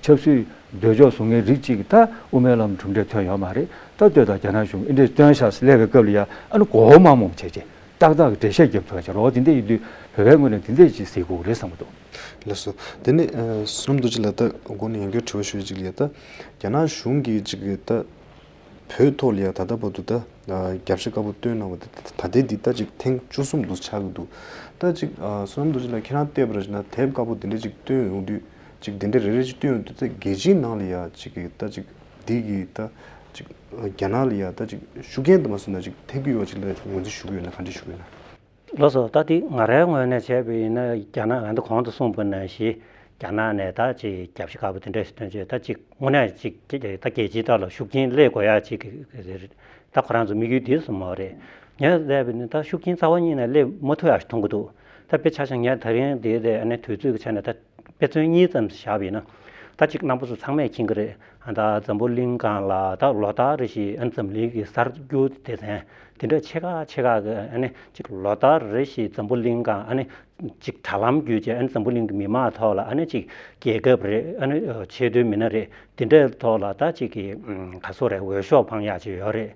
ཆབ་སྲིད་འདོད་ཕྱོགས་བཟུང་མཁན་རིགས་གཅིག་གིས་ད་དབུ་མའི་ལམ་གྲུབ་འབྲས་ཐོན་ཡོད་མ་རེད། ད་ལྟོས་དང་རྒྱ་ནག་གཞུང་ཨེ་འདྲས་སྟོན་ཤག་ཟེར་སླེབས་པའི་སྐབས་ལ་ཡང་ཨ་ནི་མགོ་བོ་དམའ་མོ་བྱས་རྗེས་ཏག་ཏག་གི་འགྲེལ་བཤད་རྒྱབ་ཐུབ་པ་བྱས་རོགས། དེ་འདྲ་ཡིན་དུས་བོད་པའི་ངོས་ནས་དེ་འདྲས་ཅིག་གཟིགས་དགོས་རེད་བསམ་གྱི་འདུག་ལགས་སོ། དེ་ནས་བསོད་ནམས་རྡོ་རྗེ་ལགས་ད་འགོ་ནས་ཡང་བསྐྱར་དྲི་བ་ཞུ་ཡ་ཅིག་ལ་ཡ་ད་རྒྱ་ནག་གཞུང་གིས་ཅིག་ད་བོད་ཐོག་ལ་ཡ་ད་ལྟ་བར་དུ་ད་རྒྱབ་ཤ་དཀར་པོ་བཏོན་གནང་བ་དེ་ད་ལྟའི་འདི་ད་ཅིག་ཐེངས་བཅུ་གསུམ་དུ་ཆགས་ཀྱི་འདུག་ད་ཅིག་བསོད་ནམས་རྡོ་རྗེ་ལགས་ཁྱེད་རང་བལྟས་པ་རེད་ན་དེབ་དཀར་པོ་དེ་འདྲ་ཅིག་བཏོན་ཡོང་དུས་ཅིག་དེ་འདྲ་རེ་རེ་ཅིག་བཏོན་ཡོང་དུས་ད་རྒྱལ་སྤྱིའི་ནང་ལ་ཡ་ཅིག་གི་ད་ཅིག་འདི་གི་ད་ཅིག་རྒྱ་ནག་ལ་ཡ་ད་ཅིག་ཤུགས་རྐྱེན་དུ་མ་སོང་ན་ཅིག་ཐེབས་ཀྱི་ཡོད་ཅིག་ལ་ངོས་འཛིན་ཞུ་གི་ཡོད་ན་ག་འདྲ་ཞུ་གི་ཡོད་ན། ལགས་སོ། ད་དེ་ང་རའི་ངོས་ནས་བྱས་པ་ཡིན་ན་རྒྱ་ནག་ང་ཚོ་གོང་དུ་གསུངས་པ་ནང་བཞིན་རྒྱ་ནག་ནས་ད་ཅིག་རྒྱབ་ཤ་དཀར་པོ་དེ་འདྲས་སྟོན་བྱས་ད་ཅིག་དངོས་གནས་ཅིག་ད་རྒྱལ་སྤྱིའི་ཐོག་ལ་ཤུགས་རྐྱེན་སླེབས་དགོས་ཡ་ཅིག་ད་ཁོ་རང་ཚོ་དམིགས་ཡུལ་དེ་སུ་མ་རེད། ངས་བལྟས་པ་ཡིན་ན་ད་ཤུགས་རྐྱེན་རྩ་བ་ཉིད་ནས་སླེབས་མ་ཐུབ་ཡ་ཞིག་མཐོང་གི་འདུག་ད་དཔེ་ཆ་བཞག་ངས་ད་རིང་དེ་དེ་ཨ་ནི་དུས་ཚོད་ཀྱི་ཆ་ནས་ད། དཔེ་མཚོན་གཉིས་ཙམ་བཞག་པ་ཡིན་ན། ད་ཅིག་རྣམ་པ་ཚོ་ཚང་མས་མཁྱེན་གྱི་རེད། ད་འཛམ་བུ་གླིང་སྒང་ལ་ད་ལོ་ལྟར་རེ་བཞིན་འཛམ་གླིང་གི་གསར་འགྱུར་སྡེ་ཚན་དེ་འདྲ་ཆེ་ཁག་ཆེ་ཁག་གི་ཨ་ནི་ཅིག་ལོ་ལྟར་རེ་བཞིན་འཛམ་བུ་གླིང་སྒང་ཨ་ནི་ཅིག་དྲ་ལམ་བརྒྱུད་བྱས་ཨ་ནི་འཛམ་བུ་གླིང་གི་མི་མང་ཐོག་ལ་ཨ་ནི་ཅིག་རྒྱལ་ཁབ་རེད་ཨ་ནི་ཆེས་མཐོའི་མི་སྣ་རེད་དེ་འདྲའི་ཐོག་ལ་ད་ཅིག་གི་ག་སོ་རེད་འོས་ཤོག་འཕང་ཡག་ཅིག་ཡོད་རེད།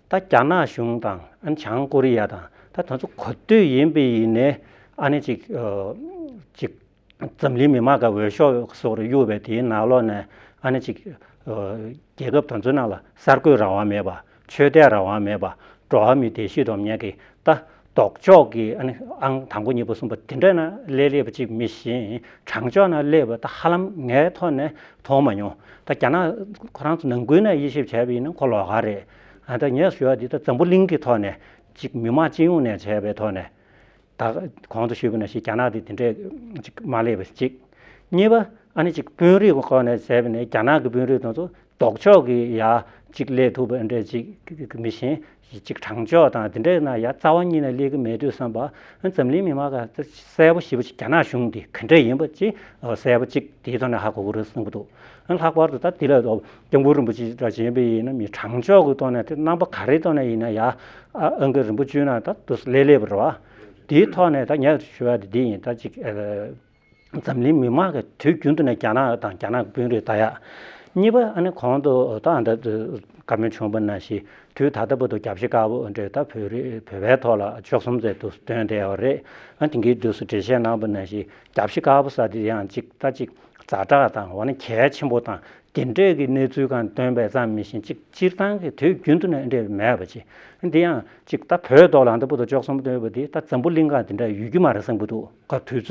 ད་རྒྱ་ནག་གཞུང་དང་ཨ་ནི་བྱང་ཀོ་རི་ཡ་དང་ད་དེ་ཚོ་ག་དུས་ཡིན་པ་ཡིན་ནའི་ཨ་ནི་ཅིག་ཅིག་འཛམ་གླིང་མི་མང་གི་འོས་ཤོག་སོགས་རེ་གཡུགས་པའི་དེའི་ནང་ལོགས་ནས་ཨ་ནི་ཅིག་རྒྱལ་ཁབ་དེ་ཚོའི་ནང་ལ་གསར་འགོད་རང་དབང་མེད་པ། ཆོས་དད་རང་དབང་མེད་པ། འགྲོ་བ་མིའི་བདེ་སྐྱིད་སྡོམ་ཉེས་ཀྱི་ད་ལྡོག་ཕྱོགས་ཀྱི་ཨ་ནི་ཨང་དང་པོ་གཉིས་པ་གསུམ་པ་དེ་འདྲ་ན་སླེབས་སླེབས་པ་ཅིག་མི་ཤེས། དྲང་ཕྱོགས་ན་སླེབས་པ་ད་ཧ་ལམ་ངའི་ཐོག་ནས་མཐོང་མ་མྱོང་། ད་རྒྱ་ནག་ཁོ་རང་ཚོ་ནང་ཁུལ་ནས་དབྱེ་ཞིབ་བྱས་པ་ཡིན་ན་ཁོ་ལོགས་ཀ་རེད། ཨ་ད་ངས་ཞུ་བ་འདི་ད་འཛམ་བུ་གླིང་གི་ཐོག་ནས་ཅིག་མི་དམངས་སྤྱི་ཡོངས་ནས་བྱས་པའི་ཐོག་ནས། ད་གོང་དུ་ཞུས་པ་ནང་བཞིན་རྒྱ་ནག་དེ་དེ་འདྲས་ཅིག་མ་སླེབས་པ་གཅིག་གཉིས་པ་ཨ་ནི་ཅིག་དཔོན་རིགས་ཀྱི་སྐོར་ནས་བྱས་པ་ནས་རྒྱ་ནག་གི་དཔོན་རིགས་དེ་ཚོ་ལྡོག་ཕྱོགས་ཀྱི་ཡ་ཅིག་སླེབས་ཐུབ་པ་འདྲས་ཅིག་མི་ཤེས། ཅིག་དྲང་ཕྱོགས་དང་དེ་འདྲས་ན་ཡ་རྩ་བ་ཉིད་ནས་སླེབས་ཀྱི་མེད་དུས་བསམ་པ་འཛམ་གླིང་མི་མང་ག་གསལ་པོ་ཞེ་པོ་ཅིག་རྒྱ་ནག་གཞུང་འདི་ག་འདྲས་ཡིན་པ་ཅིག་གསལ་པོ་ཅིག་དེའི་ཐོག་ནས་ཧ་གོ་གི་རེད་བསམ་གྱི་འདུག་ལྷག་པར་དུ་ད་དེ་ལ་སྐྱབས་མགོན་རིན་པོ་ཆེ་འདྲ་བྱས་པ་ཡིན་ན་མི་དྲང་ཕྱོགས་ཀྱི་ཐོག་ནས་དེ་རྣམ་པ་ག་རེའི་ཐོག་ནས་ཡིན་ན་ཡ། ཨ་ཨང་ཀི་རིན་པོ་ཆེ་ན་ད་དུ་སླེབས་སླེབས་པ་རེད་བ། དེའི་ཐོག་ནས་ད་ངས་ཞུ་བ་དེ་འདི་ཡིན་ད་ཅིག་ཨ། འཛམ་གླིང་མི་མང་གི་དུས་རྒྱུན་དུ་ནས་རྒྱ་ནག་དང་རྒྱ་ནག་གི་དཔོན་རིགས་ལྟ་ཡག་གཉིས་པ་ཨ་ནི་གོང་དུ་ད་ཨ་ད་བཀའ་མོལ་བྱུང་བ་ནང་བཞིན་དུས་ད་ལྟ་བར་དུ་རྒྱབ་ཤ་དཀར་པོ་འདྲ་ད་བོད་རིགས་བོད་པའི་ཐོག་ལ་བཅུ་གསུམ་ཚེས་དུ་བཏོན་བསྡད་ཡོད་རེད། ཨ་དེང་གི་དུས་སུ་འགྲེལ་བཤད་གནང་བ་ནང་བཞིན་རྒྱབ་ཤ་དཀར་པོ་ཟེར་དེ་ཡང་ཅིག་ད་ཅིག་ཛ་དྲག་དང་འོ་ན་གལ་ཆེན་པོ་དང་། དེ་འདྲས་ཀྱི་གནས་ཚུལ་གང་སྟོན་པས་ཙམ་མི་ཤེས་ཅིག་སྤྱིར་བཏང་གི་དུས་རྒྱུན་དུ་ནས་འདྲས་མེད་པ་ཅིག་འདི་ཡང་ཅིག་ད་བོད་ཐོག་ལ་འདི་པོ་དུ་ལྕོགས་སོང་སྟོན་པ་འདི་ད་འཛམ་བུ་གླིང་གང་དེ་འདྲ་ཡོད་རྒྱུ་མ་རེད་བསམ་གི་འདུག་ག་དུས་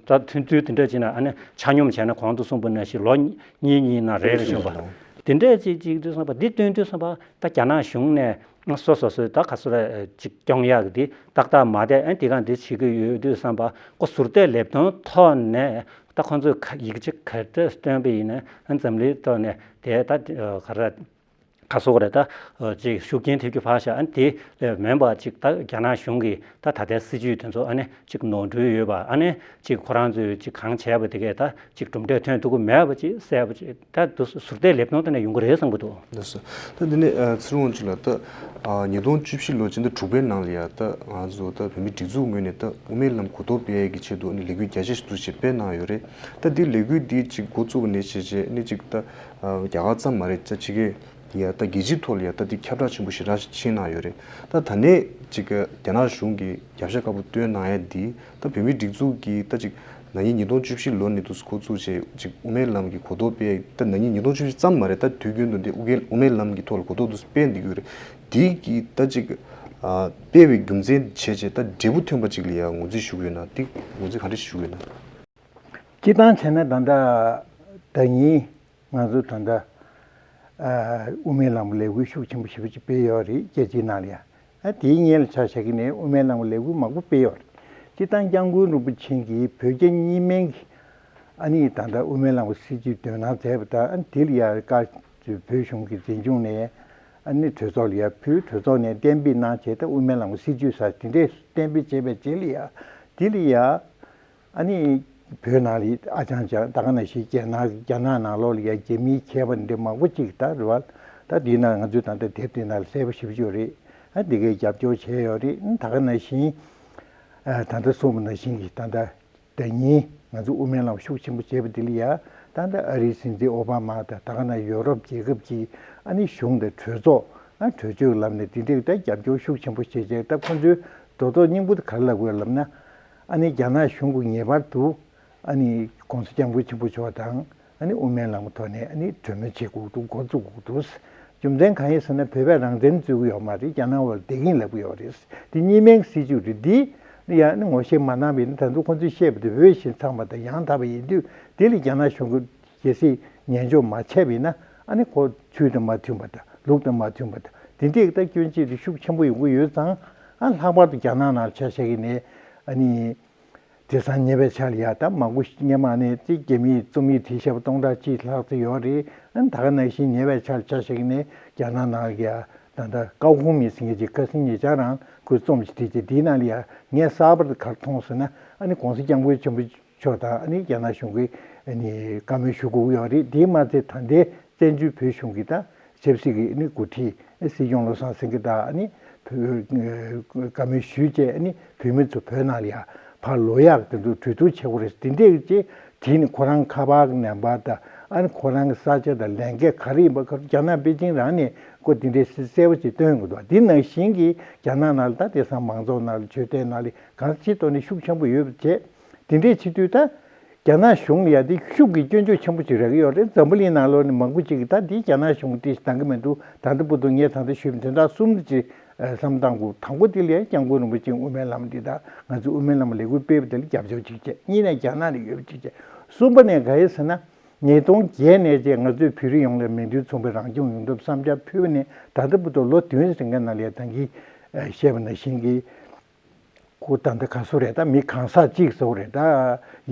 ཚོད་ད་ཐུན་ཚོད་དེ་འདྲ་ཅིག་ན་ཨ་ནི་ཆ་སྙོམས་བྱས་ན་གོང་དུ་གསུངས་པ་ནང་བཞིན་ལོ་གཉིས་གཉིས་ན་རེ་རེ་བྱུང་བ་དེ་འདྲས་ཅིག་ཅིག་དུས་བསམ་པ་འདི་སྟོན་དུས་བསམ་པ་ད་རྒྱ་ནག་གཞུང་ནས་སོ་སོ་སོའི་ད་ག་སོ་ར་ཅིག་སྐྱོང་ཡག་གི་འདི་ཏག་ཏག་མ་བསྡད་ཨ་འདི་གང་འདི་བྱེད་ཀྱི་ཡོད་དུས་བསམ་པ་ཁོ་ཟུར་བལྟས་ལེབ་མཐོང་ཐོག་ནས། ད་ཁོང་ཚོས་ཁ་ཡིག་ཆ་ག་འདྲ་སྟོན་པ་ཡིན་ན་འཛམ་གླིང་ཐོག་ནས་དེ་ད་ག་ར་ག་སོག་རེད་ད་ཅིག་ཤུགས་རྐྱེན་ཐེབས་རྒྱུ་ཕར་བཞག་ཨ་དེ་ལས་མིན་པ་ཅིག་ད་རྒྱ་ནག་གཞུང་གིས་ད་ད་ལྟའི་སྲིད་ཇུས་དེ་ཚོ་ཨ་ནི་ཅིག་ནོར་འཁྲུལ་ཡོད་པ་ཨ་ནི་ཅིག་ཁོ་རང་ཚོས་ཅིག་གང་བྱས་པ་དེ་གས་ད་ཅིག་གྲུབ་འབྲས་ཐོན་ཐུབ་ཀྱི་མེད་པ་ཅིག་གསལ་པོ་ཅིག་ད་དུ་ཟུར་བལྟས་ལེབ་མཐོང་དེ་ནས་ཡོང་གི་རེད་བསམ་གྱི་འདུག་ལགས་སོ། ད་འདི་ནས་ཚེ་རིང་དབང་ཕྱུག་ལགས་ད་ཉིས་སྟོང་བཅུ་བཞི་ལོ་ཕྱི་ཟླ་དྲུག་པའི་ནང་ལ་ཡ་ད་ང་ཚོ་ད་བོད་མི་སྒྲིག་འཛུགས་ངོས་ནས་ད་དབུ་མའི་ལམ་གོ་རྟོགས་སྤེལ་ཡས་ཀྱི་ཆེད་དུ་ནི་ལས་འགུལ་རྒྱ་ཆེ་ཞིག་ཏུ་ཞིག་སྤེལ་གནང་ཡོད་རེད། ད་འདི་ལས་འགུལ་འདི་ཅིག་འགོ་བཙུགས་པ་ནས་བྱས་བྱས་ནི་ཅིག་ད་རྒྱ་གར་ཙམ་མ་རེད་ད་ཕྱི་རྒྱལ་ཡ་ད་རྒྱལ་སྤྱིའི་ཐོག་ལ་ཡ་ད་འདི་ཁྱབ་བསྒྲགས་ཆེན་པོ་ཞེ་དྲག་ཕྱིན་གནང་ཡོད་རེད། ད་ད་ནས་ཅིག་རྒྱ་ནག་གཞུང་གིས་རྒྱབ་ཤ་དཀར་པོ་སྟོན་གནང་ཡ་འདི་ད་བོད་མི་སྒྲིག་འཛུགས་ཀྱིས་ད་ཅིག་ན་ནིང་ཉིས་སྟོང་བཅུ་བཞི་ལོ་ནས་འདུག་འགོ་བཙུགས་བྱས་ཅིག་དབུ་མའི་ལམ་གྱི་གོ་རྟོགས་སྤེལ་ད་ན་ནིང་ཉིས་སྟོང་བཅུ་བཞི་ཙམ་མ་རེད་ད་དུས་རྒྱུན་དུ་འདི་དབུ་མའི་ལམ་གྱི་ཐོག་ལ་གོ་རྟོགས་འདུག་སྤེལ་འདི་ཡོད་རེད། འདི་གི་ད་ཅིག་སྤེལ་བའི་རྒྱུ་མཚན་བྱས་བྱས་ད་འབྲས་བུ་ཐོན་པ་ཅིག་ལ་ཡང་ངོས་འཛིན་ཞུ་གི་ཡོད་ན་འདི་ངོས་འཛིན་ག་འདྲ་ཞུ་གི་ཡོད་ན། སྤྱིར་བཏང་བྱས་ན་ད་ལྟ་ད་ཡིན། ང་ཚོ་ད་ལྟ་ཨ་དབུ་མའི་ལམ་ལས་འགུལ་ཤུགས་ཆེན་པོ་ཞེ་པོ་ཅིག་སྤེལ་ཡོད་རེད་རྒྱལ་སྤྱིའི་ནང་ལ་ཡང་། ཨ་དེའི་སྔོན་ལ་ཆ་བཞག་གི་ནས་དབུ་མའི་ལམ་ལས་འགུལ་མང་པོ་སྤེལ་ཡོད་རེད། སྤྱིར་བཏང་སྐྱབས་མགོན་རིན་པོ་ཆེ་གིས་བོད་རྒྱ་གཉིས་སྨན་གྱི་ཨ་ནི་ད་ལྟ་དབུ་མའི་ལམ་གྱི་སྲིད་བྱུས་དོན་གནང་མཛད་པ་དང་ཨ་ནི་དེ་ལ་ཡང་བཀའ་བོད་གཞུང་གི་འཛིན་སྐྱོང་ནས་ཨ་ནི་གྲོས་ཚོགས་ལ་ཡང་ཕུལ་གྲོས་ཚོགས་ནས་གཏན་འབེབས་གནང་བྱས་ད་དབུ་མའི་ལམ་གྱི་སྲིད་བྱུས་ས་དེ་འདྲས་གཏན་འབེབས་བྱས་པའི་རྗེས་ལ་ཡང་དེ་ལ་ཡང་། ཨ་ནི་བོད་ནང་ལ་ཨ་ཅང་ཅང་ད་ག་ནང་བཞིན་རྒྱ་ནག་རྒྱ་ནག་ནང་ལོགས་ལ་ཡ་རྒྱ་མིའི་མཁས་པ་འདི་མང་པོ་ཅིག་ད་རེད་བ། ད་འདི་ན་ང་ཚོས་ད་ལྟ་དེབ་འདི་ནང་ལ་གསལ་པོ་ཞེ་པོ་ཅིག་ཡོད་རེད། ཨ་འདི་གའི་རྒྱབ་སྐྱོར་བྱས་ཡོད་རེད། ད་ག་ནང་བཞིན་ཨ་ད་ལྟ་གསུངས་པ་ནང་བཞིན་གྱི་ད་ལྟ་ཟླ་ཉིན་ང་ཚོ་དབུ་མའི་ལམ་ཤུགས་ཆེན་པོ་བྱས་པ་འདི་ལ་ཡ་ད་ལྟ་ཨ་རིའི་སྲིད་འཛིན་ཨོ་བྷ་མ་དང་ད་ག་ནང་ཡོ་རོབ་རྒྱལ་ཁབ་ཀྱི་ཨ་ནི་གཞུང་དང་གྲོས་ཚོགས་ཨ་གྲོས་ཆོད་ལམ་ནས་འདི་འདྲའི་ད་རྒྱབ་སྐྱོར་ཤུགས་ཆེན་པོ་བྱས་བྱས་ད་ཁོ་ཚོའི་རྡོག་རྡོག་སྙིང་པོ་དེ་ག་རེ་ལབ་དགོས་ལབ་ན། ཨ་ནི་རྒྱ་ནག་གཞུང་གིས་ངེས་པར་དུ་ཨ་ནི་༸གོང་ས་༸སྐྱབས་མགོན་ཆེན་པོ་མཆོག་དང་ཨ་ནི་དབུ་མའི་ལམ་གྱི་ཐོག་ནས་ཨ་ནི་གྲོས་མོལ་བྱེད་དགོས་འདུག་འགོ་བཙུགས་དགོས་འདུག་རྒྱུ་མཚན་གང་ཡིན་ཟེར་ན་བོད་པས་རང་བཙན་རྩོད་ཀྱི་ཡོད་མ་རེད། རྒྱ་ནག་བར་བསྡད་ཀྱིན་ལབ་ཀྱི་ཡོད་རེད། འདི་གཉིས་སྨན་གྱི་སྲིད་བྱུས་རེད། འདི་ཡང་ཨ་ནི་ངོ་ཤེས་མ་གནང་བ་ཡིན་ན་ད་དུང་ཁོང་ཚོས་བཤད་པ་དེ་འོས་ཤིང་འཚམས་པ་དང་ཡང་དག་པ་ཡིན་དུས་དེ་ལ་རྒྱ་ནག་གཞུང་གིས་གལ་སྲིད་ཉན་འཇོག་མ་བྱས་པ་ཡིན་ན་ཨ་ནི་ཁོ་ཆོས་དང་མ་མཐུན་པ་དང་ལུགས་དང་མ་མཐུན་པ་དང་དེ་འདྲས་ཀྱི་ད་སྐྱོན་བརྗོད་དེ་ཤུགས་ཆེན་པོ་ཡོང་གི་ཡོད་ཙང་ཨ་ལྷག་པར་དུ་རྒྱ་ནག་ནང་ཆ་བཞག་གི་ནས་ཨ་ནི། དེང་སང་ཉེ་བའི་ཆར་ལ་ཡ་ད་མང་པོ་ཞིག་སྔོན་མ་ནས་ཅིག་རྒྱ་མིས་རྩོམ་ཡིག་བྲིས་བཞག་པ་སྟོང་ཕྲག་གཅིག་ལྷག་ཙམ་ཡོད་རེད། ཨ་ནི་ད་ག་ནང་བཞིན་ཉེ་བའི་ཆར་ཆ་བཞག་ནས་རྒྱ་ནག་ནང་ལ་ཡ་ད་ལྟ་ཀའོ་ཧུང་མིང་ཟེར་མཁན་ཅིག་ཁ་སང་ཉེ་ཆར་རང་ཁོས་རྩོམ་ཞིག་བྲིས་ཏེ་དེའི་ནང་ལ་ཡ་ངས་གསར་པར་ག་རེ་མཐོང་ཟེར་ན་ཨ་ནི་༸གོང་ས་༸སྐྱབས་མགོན་ཆེན་པོ་མཆོག་དང་ཨ་ནི་རྒྱ་ནག་གཞུང་གིས་ཨ་ནི་བཀའ་མོལ་ཞུ་དགོས་ཀྱི་ཡོད་རེད། དེས་མ་ཚད་ད་ལྟའི་བཙན་བྱོལ་བོད་གཞུང་གི་ད་ཆབ་སྲིད་ཀྱི་ཨ་ནི་འགོ་ཁྲིད་སྲིད་སྐྱོང་བློ་བཟང་སེང་གེ་དང་ཨ་ནི་བོད་བཀའ་མོལ་ཞུས་བྱས་ཨ་ནི་བོད་མི་ཚོ་བོད་ནང་ལ་ཡ་ཕར་ལོག་ཡག་དེ་ཚོ་གྲོས་བསྡུར་བྱེད་དགོས་རེད། དེ་འདྲས་ཀྱི་དེ་ནི་ཁོ་རང་ཁ་པར་གྱི་ནམ་བར་དང་ཨ་ནི་ཁོ་རང་གི་ས་ཆ་དང་ལས་འགན་ག་རེ་ཡིན་པ་ཁ་རྒྱ་ནག་པེ་ཅིང་རང་ནས་ཁོ་དེ་འདྲས་གསལ་པོ་ཞིག་སྟོན་དགོས་འདུག་དེ་ནང་བཞིན་གྱི་རྒྱ་ནག་ནང་ལ་ད་དེང་སང་མང་ཚོགས་ནང་ལ་ཆོས་དད་ནང་ལ་གང་ཅིའི་ཐོག་ནས་ཤུགས་ཆེན་པོ་ཡོད་པ་བྱས། དེ་འདྲས་བྱེད་དུས་ད་རྒྱ་ནག་གཞུང་ལ་ཡ་དེ་ཤུགས་ཀྱི་སྐྱོན་བརྗོད་ཆེན་པོ་ཅིག་རག་གི་ཡོད་རེད། འཛམ་བུ་གླིང་ནང་ལོགས་ནས་མང་པོ་ཅིག་གིས་ད་དེ་རྒྱ་ནག་གཞུང་དེ་ཞིག་འདང་གི་མི་འདུག་ད་ལྟ་བར་དུ་ངས་ད་ལྟ་ཞུས་པ་དོན་དག་གསུམ་ཅིག་བསམ་བཏང་དགོས། དང་པོ་དེ་ལ་ཡ་༸སྐྱབས་མགོན་རིན་པོ་ཆེ་དབུ་མའི་ལམ་འདི་དང་ང་ཚོ་དབུ་མའི་ལམ་ལས་འགུལ་སྤེལ་བ་དེ་ལ་རྒྱབ་སྐྱོར་ཅིག་བྱས། གཉིས་ནས་རྒྱ་ནག་ལ་ཡོད་པ་ཅིག་བྱས། གསུམ་པ་ནས་ག་རེ་ཟེར་ན་ཉིས་སྟོང་བརྒྱད་ནས་བྱས་ང་ཚོས་བོད་རིགས་ཡོངས་ལ་མིང་དོན་མཚུངས་པའི་རང་སྐྱོང་ཡོང་ཐབས་བསམ་འཆར་ཕུལ་བ་ནས་ད་ལྟ་བར་དུ་ལོ་བདུན་རིང་གི་ནང་ལ་ཡ་ད་གིན་བཤད་པ་ནང་བཞིན་གྱི། ཁོ་ད་ལྟ་ག་སུ་རེད། ད་མི་གང་ཟག་གཅིག་ཟེར་བ་རེད། ད་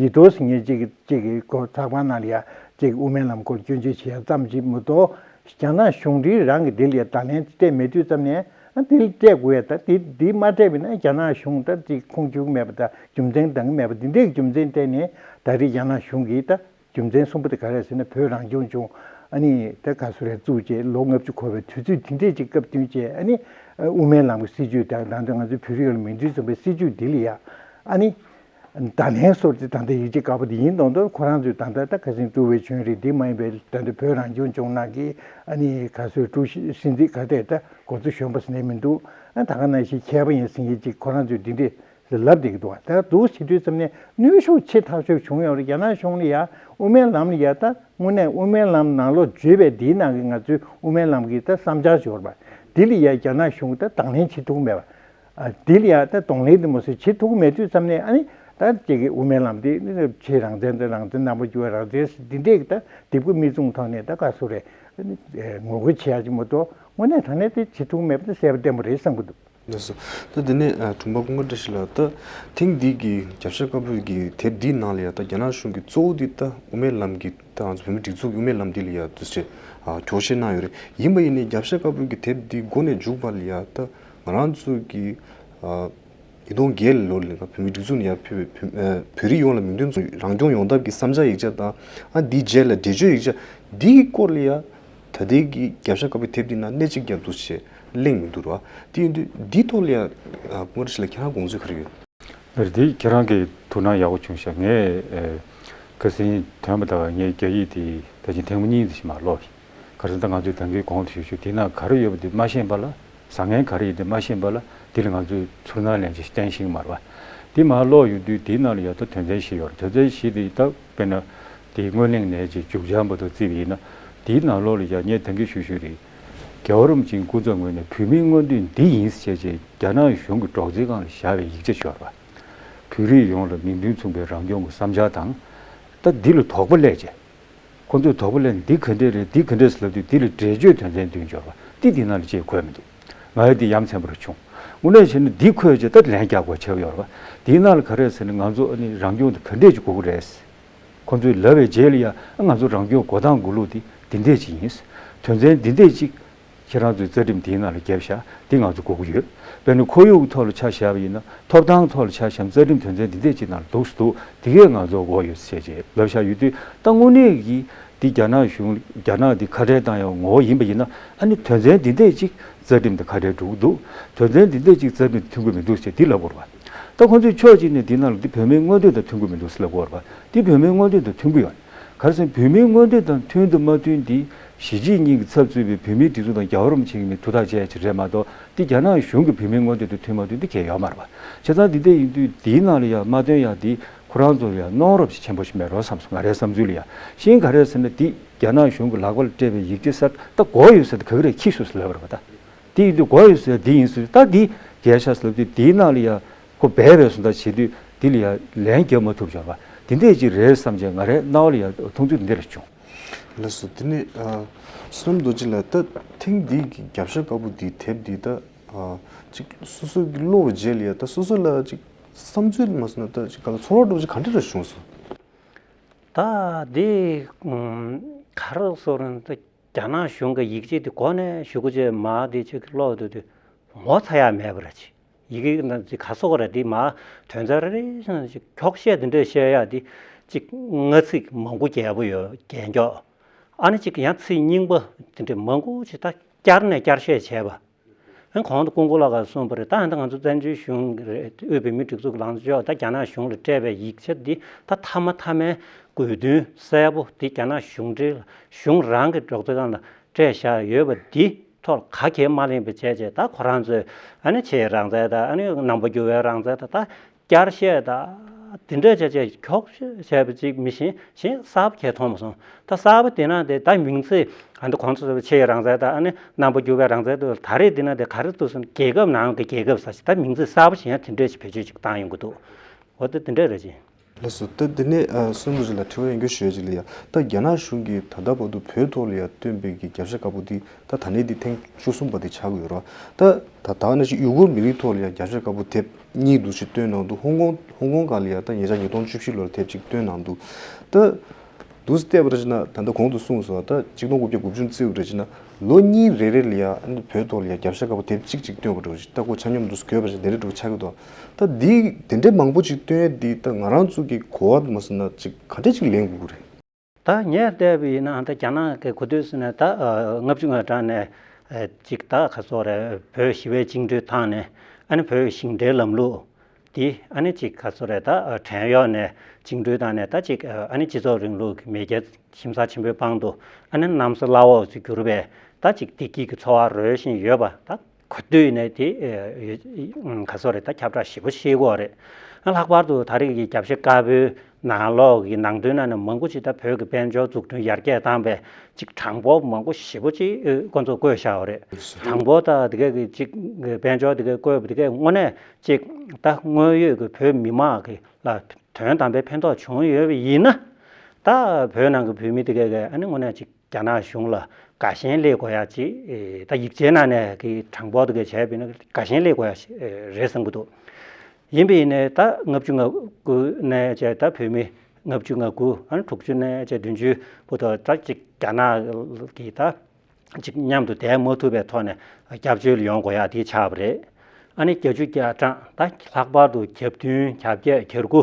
ཡིད་དོ་ཟེར་མཁན་གཅིག་གིས་གཅིག་གིས་ཁོ་ཚགས་པར་ནང་ལ་ཡ་གཅིག་དབུ་མའི་ལམ་སྐོར་སྐྱོན་བརྗོད་བྱེད་ཡ་ཙམ་གཅིག་མ་གཏོགས་རྒྱ་ནག་གཞུང་འབྲེལ་རང་གིས་འདི་ལ་ཡ་བརྡ་ལན་སྤྲད་མེད་དུས་ཙམ་ནས་ཨ་འདི་ལ་སྤྲད་དགོས་ཡ། ད་འདི་འདི་མ་སྤྲད་པ་ཡིན་ན་རྒྱ་ནག་གཞུང་ད་གཅིག་ཁུངས་འཁྱོལ་གྱི་མེད་པ་དང་རྒྱུ་མཚན་འདང་གི་མེད་པ་འདི་འདྲའི་རྒྱུ་མཚན་བརྟེན་ནས་ད་རེས་རྒྱ་ནག་གཞུང་གིས་ད། རྒྱུ་མཚན་གསུམ་པ་དེ་ག་རེ་ཟེར་ན་བོད་རང་སྐྱོང་ལྗོངས་ཨ་ནི་དེ་ག་སུ་རེ་བཙུགས་རྗེས་ལོ་ལྔ་བཅུ་འཁོར་བའི་དུས་ཚོད་དེ་འདྲས་ཅིག་སྐབས་བསྟུན་རྗེས་ཨ་ནི་དབུ་མའི་ལམ་གྱི་སྲིད་བྱུས་དང་ད་ལྟ་ང་ཚོའི་བོད་རིགས་ཡོངས་ལ་མིང་དོན་མཚུངས་པའི་སྲིད་བྱུས་འདི་ལ་ཡ་ཨ་ནི་བརྡ་ལན་སོར་ཏེ་ད་ལྟ་ཡིག་ཆ་དཀར་པོ་དེ་ཡིན་མདོག་མདོག་ཁོ་རང་ཚོས་ད་ལྟ་ད་ཁ་སང་ཀྲུའུ་ཝེ་ཆུན་རེད། འདི་མ་ཡིན་པའི་ད་ལྟ་བོད་རང་སྐྱོང་ལྗོངས་ནང་གི་ཨ་ནི་ག་སུ་ཀྲུའུ་ཞི་སྲིད་འཛིན་ག་དེ་ད་གོ་ཚོ་གཞོན་པ་ཟེར་ནས་མི་འདུག་ཨ་ད་ག་ནང་བཞིན་མཁས་པ་ཡིན་ཟེར་མཁན་ཅིག་ཁོ་རང་ཚོས་འདི་འདྲས། ལབ་བསྡད་ཀྱི་འདུག་ད་འདུག་བྱེད་དུས་ཙམ་ནས་གནོན་ཤུགས་ཆེ་ཐག་ཆོད་བྱུང་ཡོད་རེད། རྒྱ་ནག་གཞུང་ལ་ཡ་དབུ་མའི་ལམ་ལ་ཡ་ད་དངོས་གནས་དབུ་མའི་ལམ་ནང་ལོགས་བརྗོད་པའི་འདིའི་ནང་གི་ང་ཚོའི་དབུ་མའི་ལམ་གྱི་ད་བསམ་འཆར་ཞིག་ཡོད་རེད་པ། འདི་ལ་ཡ་རྒྱ་ནག་གཞུང་ད་དང་ལེན་བྱེད་ཐུབ་ཀྱི་མེད་པ། ཨ། འདི་ལ་ཡང་ད་གདོང་ལེན་དེ་མོ་སུ་བྱེད་ཐུབ་ཀྱི་མེད་དུས་ཙམ་ནས། ཨ་ནི་ད་ཅིག་གི་དབུ་མའི་ལམ་དེ་ནི་ཆོས་རང་བཙན་དང་རང་བཙན། རྣམ་པ་འགྱུར་བའི་རང་བཙན་ཟེར་འདི་འདྲས་ཀྱི་ད་དེབ་ཀྱི་མིག་མཚུངས་ཐོག་ནས་ད་ག་སུ་རེད། ཨ་ནི་ངོ་རྒོལ་བྱེད་ཡག་ཅིག་མ་གཏོགས་དངོས་གནས་དྲང་གནས་དེ་བྱེད་ཐུབ་ཀྱི་མེད་པ་དེ་གསལ་པོ་བསྟན་པ་རེད་བསམ་གྱི་འདུག་ལགས་སོ། ད་དེ་ནས་ཨ་དྲུང་པ་ཀུན་དགའ་བཀྲ་ཤིས་ལགས། ད་ཐེངས་འདི་གི་རྒྱབ་ཤ་དཀར་པོའི་གི་དེབ་འདིའི་ནང་ལ་ཡང་ད་རྒྱ་ནག་གཞུང་གི་གཙོ་བོ་འདི་ད་དབུ་མའི་ལམ་གྱི་ད་ང་ཚོ་བོད་མི་སྒྲིག་འཛུགས་ཀྱི་དབུ་མའི་ལམ་འདི་ལ་ཡང་དུས་ཚོད་ཨ་འཁྱོག་བཤད་གནང་ཡོད་རེད། ཡིན་པ་ཡིན་ནའི་རྒྱབ་ཤ་དཀར་པོའི་གི་དེབ་འདི་མགོ་ནས་མཇུག་བར་ལ་ཡང་ད་ང་རང་ཚོ་གི་ཨ་ཉིས་སྟོང་བརྒྱད་ལོ་ལ་བོད་མིའི་སྒྲིག་འཛུགས་ནས་ཡར་ཕེབས་པའི་བོད་ཨ་བོད་རིགས་ཡོངས་ལ་མིང་དོན་མཚུངས་རང་སྐྱོང་ཡོང་ཐབས་ཀྱི་བསམ་འཆར་ཡིག་ཆ་དང་། ཨ་འདིའི་རྗེས་ལ་འགྲེལ་བརྗོད་ཡིག་ཆ་འདིའི་སྐོར་ལ་ཡང་ད་ལྟའི་གི་རྒྱབ་ཤ་དཀར་པོའི་དེབ་འདི་ནང་སྣེ་གཅིག་ཀྱང་འདུག་ཅེས་གླེང་མི་འདུག་ར། དེ་ཡིན་དུས་འདིའི་ཐོག་ལ་ཡང་ཨ་སྐུ་ངོ་བཀྲ་ཤིས་ལགས་ཁྱེད་རང་དགོངས་ཚུལ་ག་རེ་ཡོད། ལགས་རེད། དེ་ཁྱེད་རང་གིས་ཐུགས་སྣང་ཡག་པོ་བྱུང་ཤག་ངས་ཨེ་ཁ་སང་ཐོན་པ་དང་ངས་རྒྱ་ཡིག་དེ་ད་ཅིང་ཐེངས་མ་གཉིས་ཙམ་ཞིག་མར་ཀློག་ཡིན། ག་རེ་ཟེར་ན་ད་ང་ཚོས་ད་གིན་གོང་དུ་ཞུས་ཞུས་དེ་ན་ག་རེ་ཡོད་པ་དེ་མ་ཤེས་པ་ལ། བཟང་ངན་ག་རེ་ཡིན་དེ་མ་ཤེས་པ་ལ་དེ་ལ་ང་ཚོས་ཚུར་སྣང་ལེན་བྱས་ཤིག་བསྟན་ཤེས་ཀྱི་མ་རེད་པ། དེ་མར་ཀློག་ཡོང་དུས་དེའི་ནང་ལ་ཡ་ད་དོན་ཚན་བཞི་ཡོད་རེད། དོན་ཚན་བཞི་དེ་ད་དཔེར་ན་དེའི་སྔོན་གླེང་ནས་ཅིག་མཇུག་སྦྱང་བར་དུ་བརྩིས་པ་ཡིན་ན། དེའི་ནང་ལོགས་ལ་ཡ་ངས་ད་གིན་ཞུས་ཞུས་རེད། རྒྱལ་བ་རིན་པོ་ཆེའི་སྐུ་ཚབ་ངོས་ནས་བོད་མིའི་མངོན་འདོད་འདི་ཡིན་ཟེར་བྱས་རྒྱ་ནག་གཞུང་གི་སྒྲོག་ཙེའི་སྒང་ལ་བཞག་པའི་ཡིག་ཆ་ཞིག་ཡོད་རེད་པ། བོད་རིགས་ཡོངས་ལ་མིང་དོན་མཚུངས་པའི་རང་སྐྱོང་གི་བསམ་འཆར་དང་། ད་འདི་ལ་དོགས་པ་སླེབས་བྱས། ཁོ་ཚོས་དོགས་པ་སླེབས་ནས་འདི་ག་འདྲས་རེད། འདི་ག་འདྲས་ལབ་དུས་འདི་ལ་འགྲེལ་བརྗོད་དོན་ཚན་བདུན་འབྱོར་བ་འདི་འདི་ནང་ལ་ཅིག་འཁོད་མི་འདུག་ང་ཡི་འདི་ཡ་མཚན་པོ་རུ་བྱུང་། དངོས་གནས་བྱས་ན་འདི་འཁོད་བྱས་ད་ལན་རྒྱག་དགོས་ཆགས་ཡོད་རེད་པ། འདིའི་ནང་ལ་ག་རེ་ཟེར་ན་ང་ཚོ་ཨ་ནི་རང་སྐྱོང་དེ་ག་འདྲས་ཅིག་དགོས་ཀྱི་རེད། ཁོ་ཚོས་ལབ་པའི་རྗེས་ལ་ཡ་ཨ་ང་ཚོ་རང་སྐྱོང་དགོས་སྟངས་དགོས་ལུགས་འདི་འདི་འདྲས་ཅིག་ཡིན། དོན་ཚན་འདི་འདྲས་ཅིག་ཁྱེད་རང་ཚོའི་རྩ་ཁྲིམས་དེའི་ནང་ལ་བརྒྱབ་བཞག་འདི་ང་ཚོ་དགོས་ཀྱི་ཡོད། དཔེར་ན་ཁོར་ཡུག་གི་ཐོག་ལ་ཆ་བཞག་པ་ཡིན་ན། ཐོབ་ཐང་ཐོག་ལ་ཆ་བཞག་ན་རྩ་ཁྲིམས་དོན་ཚན་འདི་འདྲས་ཅིག་ནང་ལ་འདུག་སེ་འདུག་དེ་གས་ང་ཚོ་དགོས་ཡོད་ཟེར་བྱས་ལབ་བཞག་ཡོད་དུས། ད་དངོས་གནས་ཀྱི་འདི་རྒྱ་ནག་གཞུང་རྒྱ་ནག་འདི་ཁ་བྲལ་བཏང་ཡག་ངོ་བོ་ཡིན་པ་ཡིན་ན། ཨ་ནི་དོན་ཚན་འདི་འདྲས་ཅིག་རྩ་ཁྲིམས་དང་ཁ་བྲལ་འགྲོ་གི་འདུག་དོན་ཚན་འདི་འདྲས་ཅིག་རྩ་ཁྲིམས་དང་མཐུན་གྱི་མི་འདུག་ཟེར་འདི་ལབ་དགོས་རེད་པ། ད་ཁོ་ཚོས་ཕྱོགས་གཅིག་ནས་འདི་ནང་ལ་འདི་བོད་མིའི་མངོན་འདོད་དང་མཐུན་གྱི་མི་འདུག་ཟེར་ལབ་དགོས་རེད་པ། འདི་བོད་མིའི་མངོན་འདོད་དང་མཐུན་གྱི་ཡོད། ག་རེ་ཟེར་ན་བོད་མིའི་མངོན་འདོད་དང་མཐུན་དང་མ་མཐུན་འདི་གཞིས་བྱེས་གཉིས་ཀྱི་ཚབ་གཙོས་པའི་བོད་མིའི་སྒྲིག་འཛུགས་དང་རྒྱལ་བ་རིན་པོ་ཆེ་གི་མི་ཐུགས་ཐག་བཅད་ཡ་ཅིག་རེད་མ་གཏོགས། འདི་རྒྱ་ནག་གཞུང་གི་བོད་མིའི་མངོན་འདོད་དང་མཐུན་མ་མཐུན་འདི་གལ་ཡོད་མ་རེད་པ། བྱས་ཙང་འདི་འདྲ་ཡིན་དུས་འདིའི་ནང་ལ་ཡ་མ་བཏོན་ཡ་འདི་ཁོ་རང་ཚོ་ལ་ཡ་གནོང་རབས་ཤིག་ཆེན་པོ་ཞིག་མེད་འགྲོ་བསམ་སོང་། ང་རའི་བསམ་ཚུལ་ལ་ཡ། གཞན་ག་རེ་ཟེར་ན་འདི་རྒྱ་ནག་གཞུང་གི་ལག་པ་ལ་སྤྲད་པའི་ཡིག་ཆ་ཟེར་ད་དགོས་ཡོད་ཟེར་ད་ག་གི་རེད། ཁྱི་སོ་ཟེར་ལབ་པ་རེད་པ། ད་འདི་ཡིན་དུས་དགོས་ཡོད་ཟེར་འདི་ཡིན་ཟེར་ད་འདི་རྒྱལ་ཤ་ཟེར་ལབ་དུས་འདིའི་ནང་ལ་ཡ། ཁོ་སྦས་པའི་སོང་ད་བྱེད་དུས་འདི་ལ་ཡ་ལན་རྒྱབ་མ་ཐུབ་འབྱོར་བ་འདི་འདྲས་ཅིག་རེད་བསམ་བྱས་ང་རའི་རྣ་བ་ལ་ཡ་མཐོང་ཚུལ་འདི་འདྲས་བྱུང་། ལགས་སོ། དེ་ནས་ཨ་བསོད་ནམས་རྡོ་རྗེ་ལགས། ད་ཐེངས་འདིའི་གི་རྒྱབ་ཤ་དཀར་པོ་འདིའི་དེབ་འདི་ད་ཨ་ཅིག་སོ་སོ་གི་ཀློག་པའི་རྗེས་ལ་ཡ་ད་སོ་སོ་ལ་ཅིག་བསམ་ཚུལ་མ་སོང་ན་ད་ཅིག་ག་ལ་ཚོར་བ་འདྲ་པོ་ཅིག་ག་འདྲས་རེ་བྱུང་སོང་། ད་འདི་ཨམ་ག་རེ་ཟེར་ན་ད་རྒྱ་ནག་གཞུང་གི་ཡིག་ཆ་འདི་གོ་ནས་ཞུ་གི་བྱས་མ་འདི་ཅིག་ཀློག་སྡོད་དུས་ངོ་ཚ་ཡ་མེད་པ་ར་ཅིག་ཡི་གེ་ནང་ཅིག་ག་སོགས་རེད་དེ་མ་དོན་རྩ་རེ་རེ་བཞིན་ཅིག་འཁྱོག་བཤད་དེ་འདྲས་བཤད་ཡ་དེ་ཅིག་སྔ་ཚིག་མང་པོ་རྒྱས་པོ་ཡོད་རྒྱས་འཁྱོག་ཨ་ནི་ཅིག་ཡང་ཚིག་རྙིང་པ་དེ་འདྲས་མང་པོ་ཅིག་ད་བསྐྱར་ནས་བསྐྱར་བཤད་བྱས་པ། ཨ་གོང་དུ་ཀུན་མཁྱེན་ལགས་ཀྱིས་གསུངས་པ་རེད། ད་ཨ་ནི་ང་ཚོ་བཙན་བྱོལ་གཞུང་རེད། དབུས་བོད་མིའི་སྒྲིག་འཛུགས་ལངས་ཕྱོགས་ད་རྒྱ་ནག་གཞུང་ལ་སྤྲད་པའི་ཡིག་ཆ་འདི་ད་མཐའ་མ་མཐའ་མའི་དགོས་འདུན་གསལ་པོ་འདི་རྒྱ་ནག་གཞུང་འབྲེལ་གཞུང་རང་གི་སྒྲོག་ཙེ་སྒང་ལ་སྤྲད་བཞག་ཡོད་པ་འདི་ཐོག་ཁ་གྱེས་མ་ལེན་པ་བྱས་བྱས་ད་ཁོ་རང་ཚོས་ཨ་ནི་ཆོས་རང་བཙན་དང་ཨ་ནི་རྣམ་པ་འགྱུར་བའི་རང་བཙན་དང་ད་བསྐྱར་བཤད་དང་དེ་འདྲ་བྱས་བྱས་འཁྱོག་བཤད་བྱས་པ་ཅིག་མི་ཤེས་གཞན་གསར་པ་གྱེས་མཐོང་མ་སོང་། ད་གསར་པ་དེ་ན་དེ་ད་མིང་ཚིག་ཨ་འདི་གོང་དུ་ཆོས་རང་བཙན་དང་ཨ་ནི་རྣམ་པ་འགྱུར་བའི་རང་བཙན་དུ་ད་རེས་དེ་ན་དེ་ག་རེ་འདུག་ཟེར་ན་རྒྱལ་ཁབ་ནང་གི་རྒྱལ་ཁབ་ཟེར་ཞིག་ད་མིང་ཚིག་གསར་པ་ཞིག་ཡང་དེ་འདྲ་ཞིག་བེད་སྤྱོད་ཅིག་བཏང་ཡོང་གི་འདུག་འོ་ད་དེ་འདྲ་རེད་ཅེ། ལགས་སོ། ད་དེ་ནས་ཨ་བསོད་ནམས་རྡོ་རྗེ་ལགས་དྲི་བ་ཡང་བསྐྱར་ཞུ་ཡ་ཅིག་ལ་ཡ། ད་རྒྱ་ནག་གཞུང་གིས་ད་ལྟ་བར་དུ་བོད་ཐོག་ལ་ཡ་བཏོན་པའི་གི་རྒྱབ་ཤ་དཀར་པོ་འདི་ད་ད་ནས་འདི་ཐེངས་བཅུ་གསུམ་པ་འདི་ཆགས་ཀྱི་ཡོད་རེད་བ། ད་ད་ད་ནང་བཞིན་ཡུ་གུར་མི་རིགས་ཐོག་ལ་ཡ་རྒྱབ་ཤ་དཀར་པོ་དེབ་གཉིས་འདུག་ཅིག་བཏོན་གནང་འདུག་ཧོང་ཀོང་ཧོང་ཀོང་སྒང་ལ་ཡ་ད་ཉེ་ཆར་ཉིས་སྟོང་བཅུ་བཞི་ལོར་དེབ་ཅིག་བཏོན་གནང་འདུག་ད་འདུག་སེ་བལྟས་པ་རེད་ཅེ་ན། ད་ལྟ་གོང་དུ་གསུངས་སོང་བ། ད་ཆིག་སྟོང་དགུ་བརྒྱ་དགུ་བཅུ་བརྩིས་པ་རེད་ཅེ་ན། ལོ་གཉིས་རེ་རེ་ལ་ཡ་ཨ་ནི་བོད་ཐོག་ལ་ཡ་རྒྱབ་ཤ་དཀར་པོ་དེབ་གཅིག་གཅིག་བཏོན་པ་འདྲ་བོ་ཞིག་ད་ཁོ་ཆ་སྙོམས་འདུག་སེ་དགོས་པ་རེད་དེ་འདྲ་འདྲ་བོ་ཆགས་ཀྱི་འདུག་ད་འདི་དེ་འདྲའི་མང་པོ་ཅིག་བཏོན་ཡ་འདི་ད་ང་རང་ཚོ་གི་གོ་བ་མ་སོང་ན་ཅིག་ག་འདྲ་ཅིག་ལེན་དགོས་ཀྱི་རེད། ད་ངས་བལྟས་པ་ཡིན་ན་ད་རྒྱ་ནག་གི་གོ་ཐོས་སུ་ནས་ད་ལྔ་བཅུ་ང་གྲངས་ནས་ཅིག་ད་ག་སོགས་རེད། བོད་ཞི་བའི་བཅིངས་འགྲོལ་བཏང་ནས་ཨ་ནི་བོད་ཞིང་བྲན་ལམ་ལུགས། དེ་ཨ་ནི་ཅིག་ག་ཚོད་རེད། ད་བྲན་གཡོག་ནས་བཅིངས་འགྲོལ་བཏང་ནས་ད་ཅིག་ཨ་ནི་སྤྱི་ཚོགས་རིང་ལུགས་ཀྱི་མེས་རྒྱལ་ཁྱིམ་ཚང་ཆེན་པོའི་པང་དུ་ཨ་ནི་གནམ་ས་བླ་འོག་ཏུ་གྱུར་པའི་ད་ཅིག་བདེ་སྐྱིད་ཀྱི་འཚོ་བ་རོལ་བཞིན་ཡོད་པ་ད་ ག་དུས་ནས་དེ་ག་སོ་རེད། ད་ཁྱབ་བསྒྲགས་ཞེ་པོ་བྱེད་ཀྱི་ཡོད་རེད། ལྷག་པར་དུ་ད་རེས་ཀྱི་རྒྱབ་ཤ་དཀར་པོའི་ནང་ལོགས་ཀྱི་ནང་དོན་ནང་ནས་མང་པོ་ཅིག་ད་བོད་ཀྱི་དཔལ་འབྱོར་འཛུགས་སྐྲུན་ཡར་རྒྱས་བཏང་པའི་ཅིག་གྲངས་འབོར་མང་པོ་ཞེ་པོ་ཅིག་ཁོང་ཚོས་བཀོད་བཞག་ཡོད་རེད། གྲངས་འབོར་ད་དེ་གའི་གི་ཅིག་དཔལ་འབྱོར་དེ་གའི་བཀོད་པ་དེ་གའི་དངོས་གནས་ཅིག་ད་དངོས་ཡོད་ཀྱི་བོད་མི་མང་གི་ལ་དོན་དམ་པའི་ཕན་ཐོགས་བྱུང་ཡོད་པ་ཡིན་ན། ད་བོད་ནང་གི་བོད་མི་དེ་གའི་གི་ཨ་ནི་དངོས་གནས་ཅིག་རྒྱ་ནག་གཞུང་ལ་དགའ་ཞེན་སླེབས་དགོས་ཡ་ཅིག་ད་ཡིག་ཆའི་ནང་ནས་གི་གྲངས་འབོར་དེ་གའི་བྱས་པ་ཡིན་ན་དགའ་ཞེན་སླེབས་དགོས་ཡ་ཞིག་རེད་བསམ་གྱི་འདུག་ཡིན་པ་ཡིན་ནའི་ད་ལྔ་བཅུ་ང་དགུ་ནས་བྱས་ད་བོད་མི་ལྔ་བཅུ་ང་དགུ་ཨ་ནི་དྲུག་ཅུ་ནས་བྱས་བདུན་ཅུ་བར་དུ་ད་ཅིག་རྒྱ་ནག་གི་ད་ཅིག་མཉམ་དུ་བསྡད་མ་ཐུབ་པའི་ཐོག་ནས་སྐྱབས་བཅོལ་ཡོང་དགོས་ཡ་དེ་ཆགས་པ་རེད། ཨ་ནི་བརྒྱད་ཅུ་གྱ་གྲངས་ད་ལྷག་པར་དུ་གྱ་བདུན་གྱ་བརྒྱད་གྱ་དགུ་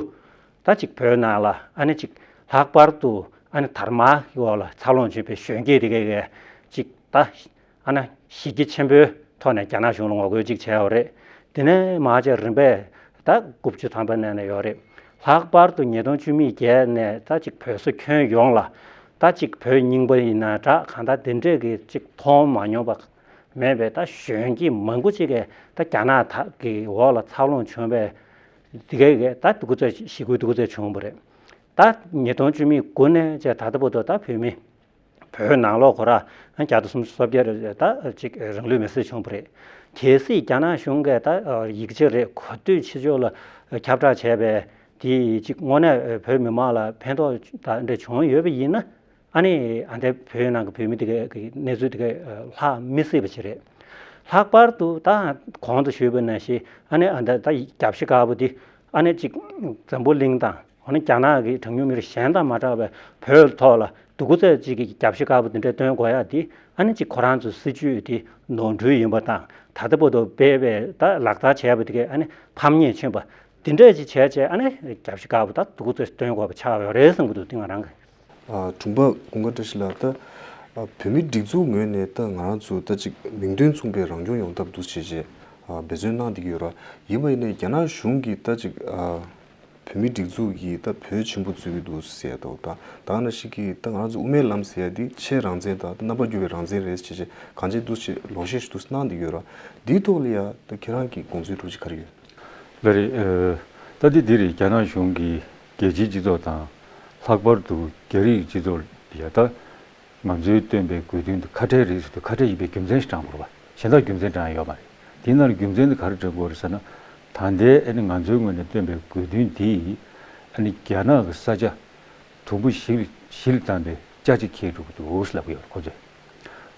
ད་ཅིག་བོད་ནང་ལ་ཨ་ནི་ཅིག་ལྷག་པར་དུ་ཨ་ནི་དར་དམར་གྱི་འོག་ལ་འཚར་ལོངས་བྱུང་བའི་གཞོན་སྐྱེས་དེ་གའི་གི་ཅིག་ད་ཨ་ནི་གཞི་རྒྱ་ཆེན་པོའི་ཐོག་ནས་རྒྱ་ནག་གཞུང་ལ་ངོ་རྒོལ་ཅིག་བྱས་ཡོད་རེད། དེ་ནས་མར་བྱས་རིམ་པས་ད་དགུ་བཅུ་ཐམ་པ་ནས་ནས་ཡོད་རེད། ལྷག་པར་དུ་ཉིས་སྟོང་བཅུ་མེད་བརྒྱད་ནས་ད་ཅིག་བོད་ས་ཁྱོན་ཡོངས་ལ་ད་ཅིག་བོད་རྙིང་པ་ཡིན་ན་འདྲ་གང་ལྟར་དེ་འདྲས་ཀྱི་ཅིག་མཐོང་མ་མྱོང་པ་མེད་པའི་ད་གཞོན་སྐྱེས་མང་པོ་ཅིག་གིས་ད་རྒྱ་ནག་ད་གི་འོག་ལ་འཚར་ལོངས་བྱུང་བའི་དེ་གའི་གི་ད་འདུ་འཛོམས་ཞི་རྒོལ་འདུ་འཛོམས་བྱུང་བ་རེད། ད་ཉིས་སྟོང་བཅུ་མེད་དགུ་ནས་བྱས་ད་ལྟ་བར་དུ་ད་བོད་མི་བོད་ནང་ལོགས་ཁོ་ར་བརྒྱ་དང་སུམ་ཅུ་སོ་བརྒྱད་རེ་ད་ཅིག་རང་ལུས་མེར་སྲེག་བྱུང་བ་རེད། གལ་སྲིད་རྒྱ་ནག་གཞུང་གིས་ད་ཡིག་ཆ་རེ་ག་དུས་ཕྱི་ཕྱོགས་ལ་ཁྱབ་བསྒྲགས་བྱས་པའི་དེ་ཅིག་དངོས་གནས་བོད་མི་མང་ལ་ཕན་ཐོགས་ད་འདྲ་བྱུང་ཡོད་པ་ཡིན་ན། ཨ་ནི་ཨ་འདས་བོད་ནང་གི་བོད་མི་དེ་གའི་གི་གནས་ཚུལ་དེ་གའི་ལྷག་མི་སྲིད་པ་ཞིག་རེད། ལྷག་པར་དུ་ད་གོང་དུ་ཞུས་པ་ནང་བཞིན་ཨ་ནི་ཨ་འདས་ད་རྒྱབ་ཤ་དཀར་པོ་དེ་ཨ་ནི་ཅིག་འཛམ་བུ་གླིང་དང་། འོ་ན་རྒྱ་ནག་གི་གྲངས་ཉུང་མི་རིགས་གཞན་དང་མ་འདྲ་བའི་བོད་ཐོག་ལ་སྡུག་ཙམ་ཅིག་གི་རྒྱབ་ཤ་དཀར་པོ་འདི་འདྲ་སྟོན་དགོས་ཡ་དེ་ཨ་ནི་ཅིག་ཁོ་རང་ཚོའི་སྲིད་ཇུས་དེ་ནོར་འཁྲུལ་ཡིན་པ་དང་། ད་ལྟ་བར་དུ་སྤེལ་བའི་ད་ལག་བསྟར་བྱས་པ་དེ་གས་ཨ་ནི་ཕམ་ཉེས་ཕྱིན་པ་འདི་འདྲ་ཅིག་བྱས་བྱས་ཨ་ནི་རྒྱབ་ཤ་དཀར་པོ་ད་སྡུག་ཙམ་སྟོན་དགོས་པ་ཆགས་ཡོད་རེད་བསམ་གྱི་འདུག་དེ་ང་རང་གི། ཨ། དྲུང་པ་ཀུན་དགའ་བཀྲ་ཤིས་ལགས། ད་ཨ་བོད་མིའི་སྒྲིག་འཛུགས་ངོས་ནས་ད་ང་རང་ཚོ་ད་ཅིག་མིང་དོན་མཚུངས་པའི་རང་སྐྱོང་ཡོང་ཐབས་འདུག་བྱས་བྱས་ཨ་འབད་བརྩོན་གནང་བསྡད་ཀྱི་ཡོད་ར། ཡིན་པ་ཡིན་ནའི་རྒྱ་ནག་གཞུང་གིས་ད་ཅིག་ཨ། བོད་མིའི་སྒྲིག་འཛུགས་ཀྱིས་ད་བོད་ཆེན་པོ་བརྩི་གི་འདུག་ཟེར་ཡ་འདུག་ད་ད་ག་ནང་བཞིན་གྱི་ད་ང་རང་ཚོ་དབུ་མའི་ལམ་ཟེར་ཡ་འདི་ཆེས་རང་བཙན་དང་རྣམ་པར་འགྱུར་བའི་རང་བཙན་རེད་ཟེར་བྱས་གང་ཅི་འདུག་ཅེས་ལོག་བཤད་ཞིག་འདུག་གནང་བསྡད་ཀྱི་ཡོད་ར། འདིའི་ཐོག་ལ་ཡ་ད་ཁྱེད་རང་གི་དགོངས་ཚུལ་འདྲ་ཅིག་ག་རེ་ཡོད། ལགས་རེད། ཨ། ད་འདི་འདི་རེད། རྒྱ་ནག་གཞུང་གིས་རྒྱལ་སྤྱིའི་སྤྱི་ཚོགས་དང་། ལྷག་པར་དུ་རྒྱ་རིགས་སྤྱི་ཚོགས་ལ་ཡ་ད་ང་ཚོས་བཏོན་པའི་དགོས་འདུན་དེ་ཁ་བྲལ་རེད་ཟེར་དུས་ཁ་བྲལ་ཡིན་པའི་རྒྱུ་མཚན་ཞིག་དྲངས་དགོས་རེད་པ། གཞན་དག་རྒྱུ་མཚན་དྲངས་ཡ་ཡོད་མ་རེད། དེའི་ནང་ལ་རྒྱུ་མཚན་དེ་ག་རེ་དྲངས་དགོས་རེད་ཟེར་ན། ད་ལྟའི་ཨ་ནི་ང་ཚོའི་ངོས་ནས་བཏོན་པའི་དགོས་འདུན་དེ་ཨ་ནི་རྒྱ་ནག་གི་ས་ཆ་དུམ་བུ་བཞི་ལ་བཞི་ལ་བཏང་པའི་ལྕགས་ཀྱིས་འཁྱེར་འགྲོ་གི་འདུག་ལབ་ཀྱི་ཡོད་རེད་ཁོ་ཚོས།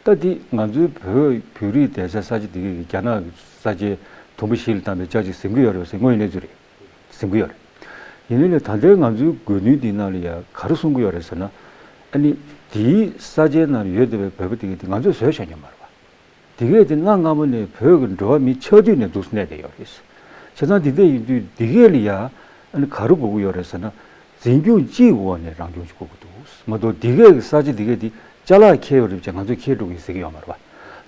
ད་འདི་ང་ཚོའི་བོད་བོད་རིགས་བསྡད་ས་ས་ཆ་འདི་གའི་རྒྱ་ནག་གི་ས་ཆའི་དུམ་བུ་བཞི་ལ་བཏང་པའི་ལྕགས་ཀྱིས་ཟིན་གྱི་ཡོད་རེད་ཟེར་དངོས་ཡོད་གནས་ཚུལ་རེད། ཟིན་གྱི་ཡོད་རེད། ཡིན་ནའི་ལས་ད་ལྟའི་ང་ཚོའི་དགོས་འདུན་འདིའི་ནང་ལ་ཡ་ག་རེ་གསུང་གི་ཡོད་རེད་ཟེར་ན། ཨ་ནི་འདིའི་ས་ཆའི་ནང་ཡོད་བསྡད་པའི་བོད་པ་དེ་གའི་དེ་ང་ཚོས་བཟོས་བཞག་མྱོང་མ་རེད་པ། དེ་གས་དེ་གནའ་སྔ་མོ་ནས་བོད་ཀྱི་འགྲོ་བ་མི་ཆགས་དུས་ནས་འདུག་སེ་གནས་བསྡད་ཡོད་རེད། བྱས་ཙང་དེ་འདྲ་ཡིན་དུས་དེ་གས་ལ་ཡ་ཨ་ནི་ག་རེ་དགོས་ཀྱི་ཡོད་རེད་ཟེར་ན། འཛིན་སྐྱོང་གཅིག་གི་འོག་ནས་རང་སྐྱོང་ཅིག་དགོས་ཀྱི་འདུག་མ་གཏོགས་དེ་གས་ཀྱི་ས་ཆ་དེ་གས་དེ་ཅ་ལག་འཁྱེར་ཡོད་རེད་བྱས་ང་ཚོས་འཁྱེར་འགྲོ་གི་ཟེར་གྱི་ཡོད་མ་རེད་པ།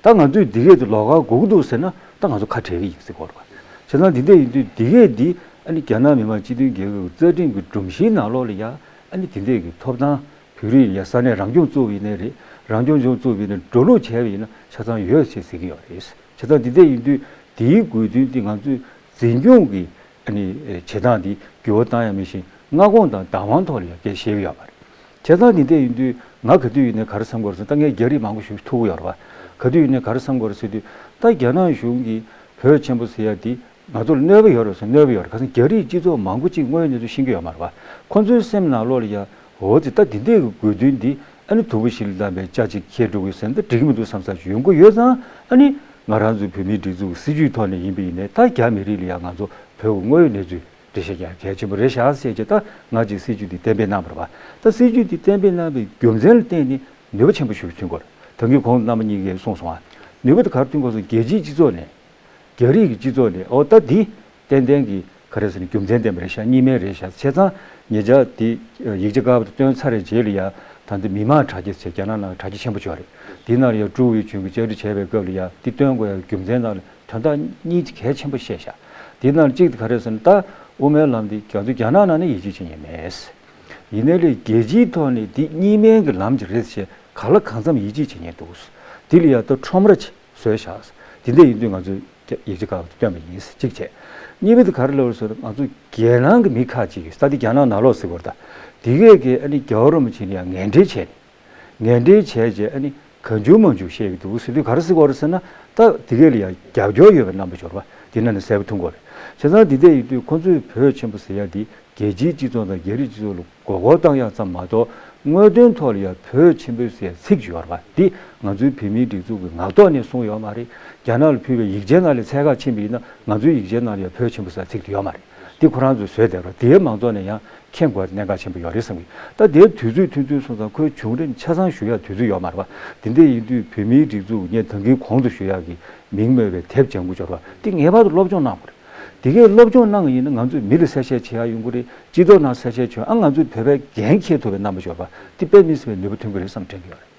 ད་ང་ཚོས་དེ་གས་དེ་ལོགས་ཀ་དགོས་ཀྱི་འདུག་ཟེར་ན་ད་ང་ཚོ་ཁ་བྲལ་གྱི་ཡིན་ཟེར་གྱི་ཡོད་རེད་པ། བྱས་ཙང་དེ་འདྲ་ཡིན་དུས་དེ་གས་དེ་ཨ་ནི་རྒྱ་ནག་མི་དམངས་སྤྱི་མཐུན་རྒྱལ་ཁབ་ཀྱི་རྩ་ཁྲིམས་ཀྱི་སྒྲོམ་གཞིའི་ནང་ལོགས་ལ་ཡ་ཨ་ནི་དེ་འདྲས་ཀྱི་ཐོབ་ཐང་། བོད་རིགས་ཡ་ས་གནས་རང་སྐྱོང་བཙུགས་པ་ཡིན་ནའི་རེད། རང་སྐྱོང་ལྗོངས་བཙུགས་པ་ཡིན་ན་འགྲོ་ལུགས་བྱས་པ་ཡིན་ན་ཆ་ཚང་ཡོད་ཅེས་ཟེར་གྱི་ཡོད་རེད། བྱས་ཙང་འདི་འདྲ་ཡིན་དུས་དེའི་དགོས་འདུན་འདི་ང་ཚོས་འཛིན་སྐྱོང་གི་ཨ་ནི་བྱེད་སྟངས་འདི་འགྱུར་བ་བཏང་ཡ་མི་ཤེས། མངའ་ཁོངས་དང་བདག་དབང་ཐོག་ལ་ཡ་སྐད་བཤད་ཀྱི་ཡོད་མ་རེད། བྱས་ཙང་འདི་འདྲ་ཡིན་དུས་ང་ག་དུས་ཡིན་ནའི་ག་རེ་བསམ་གྱི་ཡོད་རེད་ཟེར་ད་ངས་རྒྱ་རིགས་མང་པོ་ཞིག་ཐུག་གི་ཡོད་རེད་བ། ག་དུས་ཡིན་ནའི་ག་རེ་བསམ་གྱི་ཡོད་རེད་ཟེར་དུས་ད་རྒྱ་ནག་གཞུང་གིས་བོད་ཆེན་པོ་ཟེར་ཡ་འདི། ང་ཚོ་ལ་གནོད་པ་ཡོད་རེད་ཟེར་གནོད་པ་ཡོད་རེད། ཁ་སང་རྒྱ་རིགས་སྤྱི་ཚོགས་མང་པོ་ཅིག་དངོས་ཡོད་གནས་ཚུལ་ཤེས་ཀྱི་ཡོད་མ་རེད་པ། ཁོ་ཚོའི་སེམས་ནང་ལོགས་ལ་ཡ་འོ་ཙི་ད་འདི་འདྲས་ཀྱི་དགོས་འདུན་འདི་ཨ་ནི་དུམ་བུ་བཞི་ལ་བསྡམས་པའི་ལྕགས་ཅིག་འཁྱེར་འགྲོ་གི་ཟེར་ན་ད་འགྲིག་གི་མི་འདུག་བསམ་ས་ཞིག་ཡོང་གི་ཡོད་ཙང་ཨ་ནི་ང་རང་ཚོའི་བོད་མིའི་སྒྲིག་འཛུགས་ཀྱི་སྲིད་ཇུས་ཐོག་ནས་ཡིན་པ་ཡིན་ནའི་ད་རྒྱ་མི་རིགས་ལ་ཡ་ང་ཚོ་བོད་ཀྱི་དངོས་ཡོད་གནས་ཚུལ་འགྲེལ་བཤད་རྒྱག་གལ་ཆེན་པོ་རེད་ཤག་ཟེར་གྱི་ད་ང་ཅིག་སྲིད་ཇུས་འདི་གཏན་འབེབས་གནང་བ་རེད་པ། ད་སྲིད་ཇུས་འདི་གཏན་འབེབས་གནང་བའི་རྒྱུ་མཚན་ལ་བརྟེན་ནས་ནུས་པ་ཆེན་པོ་ཞིག་ཐོན་གྱི་ཡོད་རེད། ད་གིན་གོང་དུ་རྣམ་པ་གཉིས་ཀས་གསུངས་སོང་ཨ། ནུས་པ་དེ་ག་རེ་ཐོན་གྱི་ཡོད་ཟེར་ན་རྒྱལ་སྤྱིའི་སྤྱི་ཚོགས་ནས། རྒྱ་རིགས་ཀྱི་སྤྱི་ཚོགས་ནས་ཨོ་ད་འདི་ཏན་ཏན་གྱི་ག་རེ་ཟེར་ན་རྒྱུ་མཚན་ལྡན་པ་རེད་ཤག་གཉིས་སྨན་རེད་ཤག་བྱས་ཙང་ཉེ་ཆར་འདི་ཡིག་ཆ་དཀར་པོ་དེ་བཏོན་ཚར་བའི་རྗེས་ལ་ཡ་ད་འདི་མི་མང་དྲ་རྒྱ་ཟེར་རྒྱ་ནག་ནང་དྲ་རྒྱ་ཆེན་པོ་ཅིག་ཡོད་རེད། འདི་ནང་ལ་ཡ་ཀྲུའུ་ཝེ་ཆུན་གྱིས་བཅར་འདྲི་བྱས་པའི་སྐབས་ལ་ཡ་འདི་བཏོན་དགོས་ཡ་རྒྱུ་མཚན་ནང་ལ་དོན་དག་གཉིས་ཀྱི་གལ་ཆེན་པོ་བཤད་ཤག་འདི་ནང་ལ་གཅིག་དེ་ག་རེ་ཟེར་ན་ད་དབུ་མའི་ལམ་འདི་རྒྱ་མཚོ་རྒྱ་ནག་ནང་ནས་ཡིད་ཆེས་བྱེད་མཁན་མེད། ཡིན་ནའི་ལས་རྒྱལ་སྤྱིའི་ཐོག་ནས་འདི་གཉིས་སྨན་གྱི་ལམ་ཅིག་རེད་ཟེར་ག་ལ་གང་འཚམ་ཡིད་ཆེས་བྱེད་མཁན་འདུག་འདི་ལ་ཡ་ད་ཁྲོམ་ར་ཅིག་བཟོས་བཞག་དེ་འདྲ་ཡིན་དུས་ང་ཚོས་ཡིག་ཆ་ཁག་ཏུ་བཏོན་པ་ཡིན། གཅིག་བྱས། གཉིས་པ་དེ་ག་རེ་ལབ་རེད་ཟེར་ན། ང་ཚོ་རྒྱལ་ནང་གི་མི་ཁག་ཅིག་གིས། ད་དེ་རྒྱ་ནག་ནང་ལོགས་ཟེར་དགོས་རེད་ད། དེ་གས་ཀྱིས་ཨ་ནི་རྒྱལ་བ་རིན་པོ་ཆེ་ལ་ཡང་ངན་འབྲེལ་བྱས་ནས། ངན་འབྲེལ་བྱས་རྗེས་ཨ་ནི་གང་བྱུང་མང་བྱུང་བཤད་ཀྱི་འདུག་ཟེར་དུས། ག་རེ་ཟེར་དགོས་རེད་ཟེར་ན། ད་དེ་གས་ལ་ཡང་རྒྱབ་སྐྱོར་ཡོད་པའི་རྣམ་པ་འབྱོར་བ་དེ་ནང་ནས་གསལ་པོ་མཐོང་གི་ཡོད་རེད། བྱས་ཙང་དེ་འདྲ་ཡིན་དུས་ཁོ་ཚོས་བོད་ཆེན་པོ་ཟེར་ཡ་འདི་རྒྱལ་སྤྱིའི་སྤྱི་ཚོགས་དང་རྒྱ་རིགས་སྤྱི་ཚོགས་ལ་མགོ་སྐོར་བཏང་ཡག་ཙམ་མ་གཏོགས། དངོས་དོན་ཐོག་ལ་ཡང་བོད་ཆེན་པོ་ཟེར་ཚིག་ཅིག་ཡོད་རེད་པ། འདི་ང་ཚོའི་བོད་མིའི་སྒྲིག་འཛུགས་ཀྱི་ངག་ཐོག་ནས་གསུངས་ཡོད་མ་རེད། རྒྱ་ནག་ལ་ཕུལ་བའི་ཡིག་ཆའི་ནང་ལ་ཚད་བཀག་ཕྱིན་པ་ཡིན་ན། ང་ཚོའི་ཡིག་ཆའི་ནང་ལ་ཡང་བོད་ཆེན་པོ་ཟེར་ཚིག་དེ་ཡོད་མ་རེད། འདི་ཁོ་རང་ཚོས་བཟོས་བསྡད་པ་རེད། དེའི་མང་ཚོགས་ནས་ཡང་མཁྱེན་དགོས་པའི་གནད་འགག་ཆེན་པོ་ཡོད་རེད་བསམ་གྱི། ད་དེའི་དུས་ཚོད་ཐུང་ཐུང་སོང་ཙང་ཁོའི་བྱུང་རིམ་ཆ་ཚང་ཞུ་ཡག་དུས་ཚོད་ཡོད་མ་རེད་པ། དེ་འདྲ་ཡིན་དུས་བོད་མིའི་སྒྲིག་འཛུགས་ངས་ད་གིན་གོང་དུ་ཞུ་ཡག་གི་མིང་སྨོས་པའི་དེབ་ལྗང་གུ་འབྱོར་བ་འདི་ངེས་པར་དུ་སློབ་སྦྱོང་གནང་དགོས་རེད། དེ་གས་སློབ་སྦྱོང་གནང་བ་ཡིན་ན། ང་ཚོས་མི་ལ་གསལ་བཤད་བྱེད་ཡག་ཡོང་གི་རེད། སྤྱི་ཚོགས་ནང་གསལ་བཤད་བྱུང་ཨ། ང་ཚོས་བོད་པའི་འགན་འཁྱེར་ཐུབ་པའི་རྣམ་པ་འབྱོར་བ་འདི་དཔེ་མི་སྲིད་པའི་ནུས་པ་ཐོན་གྱི་རེད་བསམ་དྲན་གྱི་ཡོད་རེད།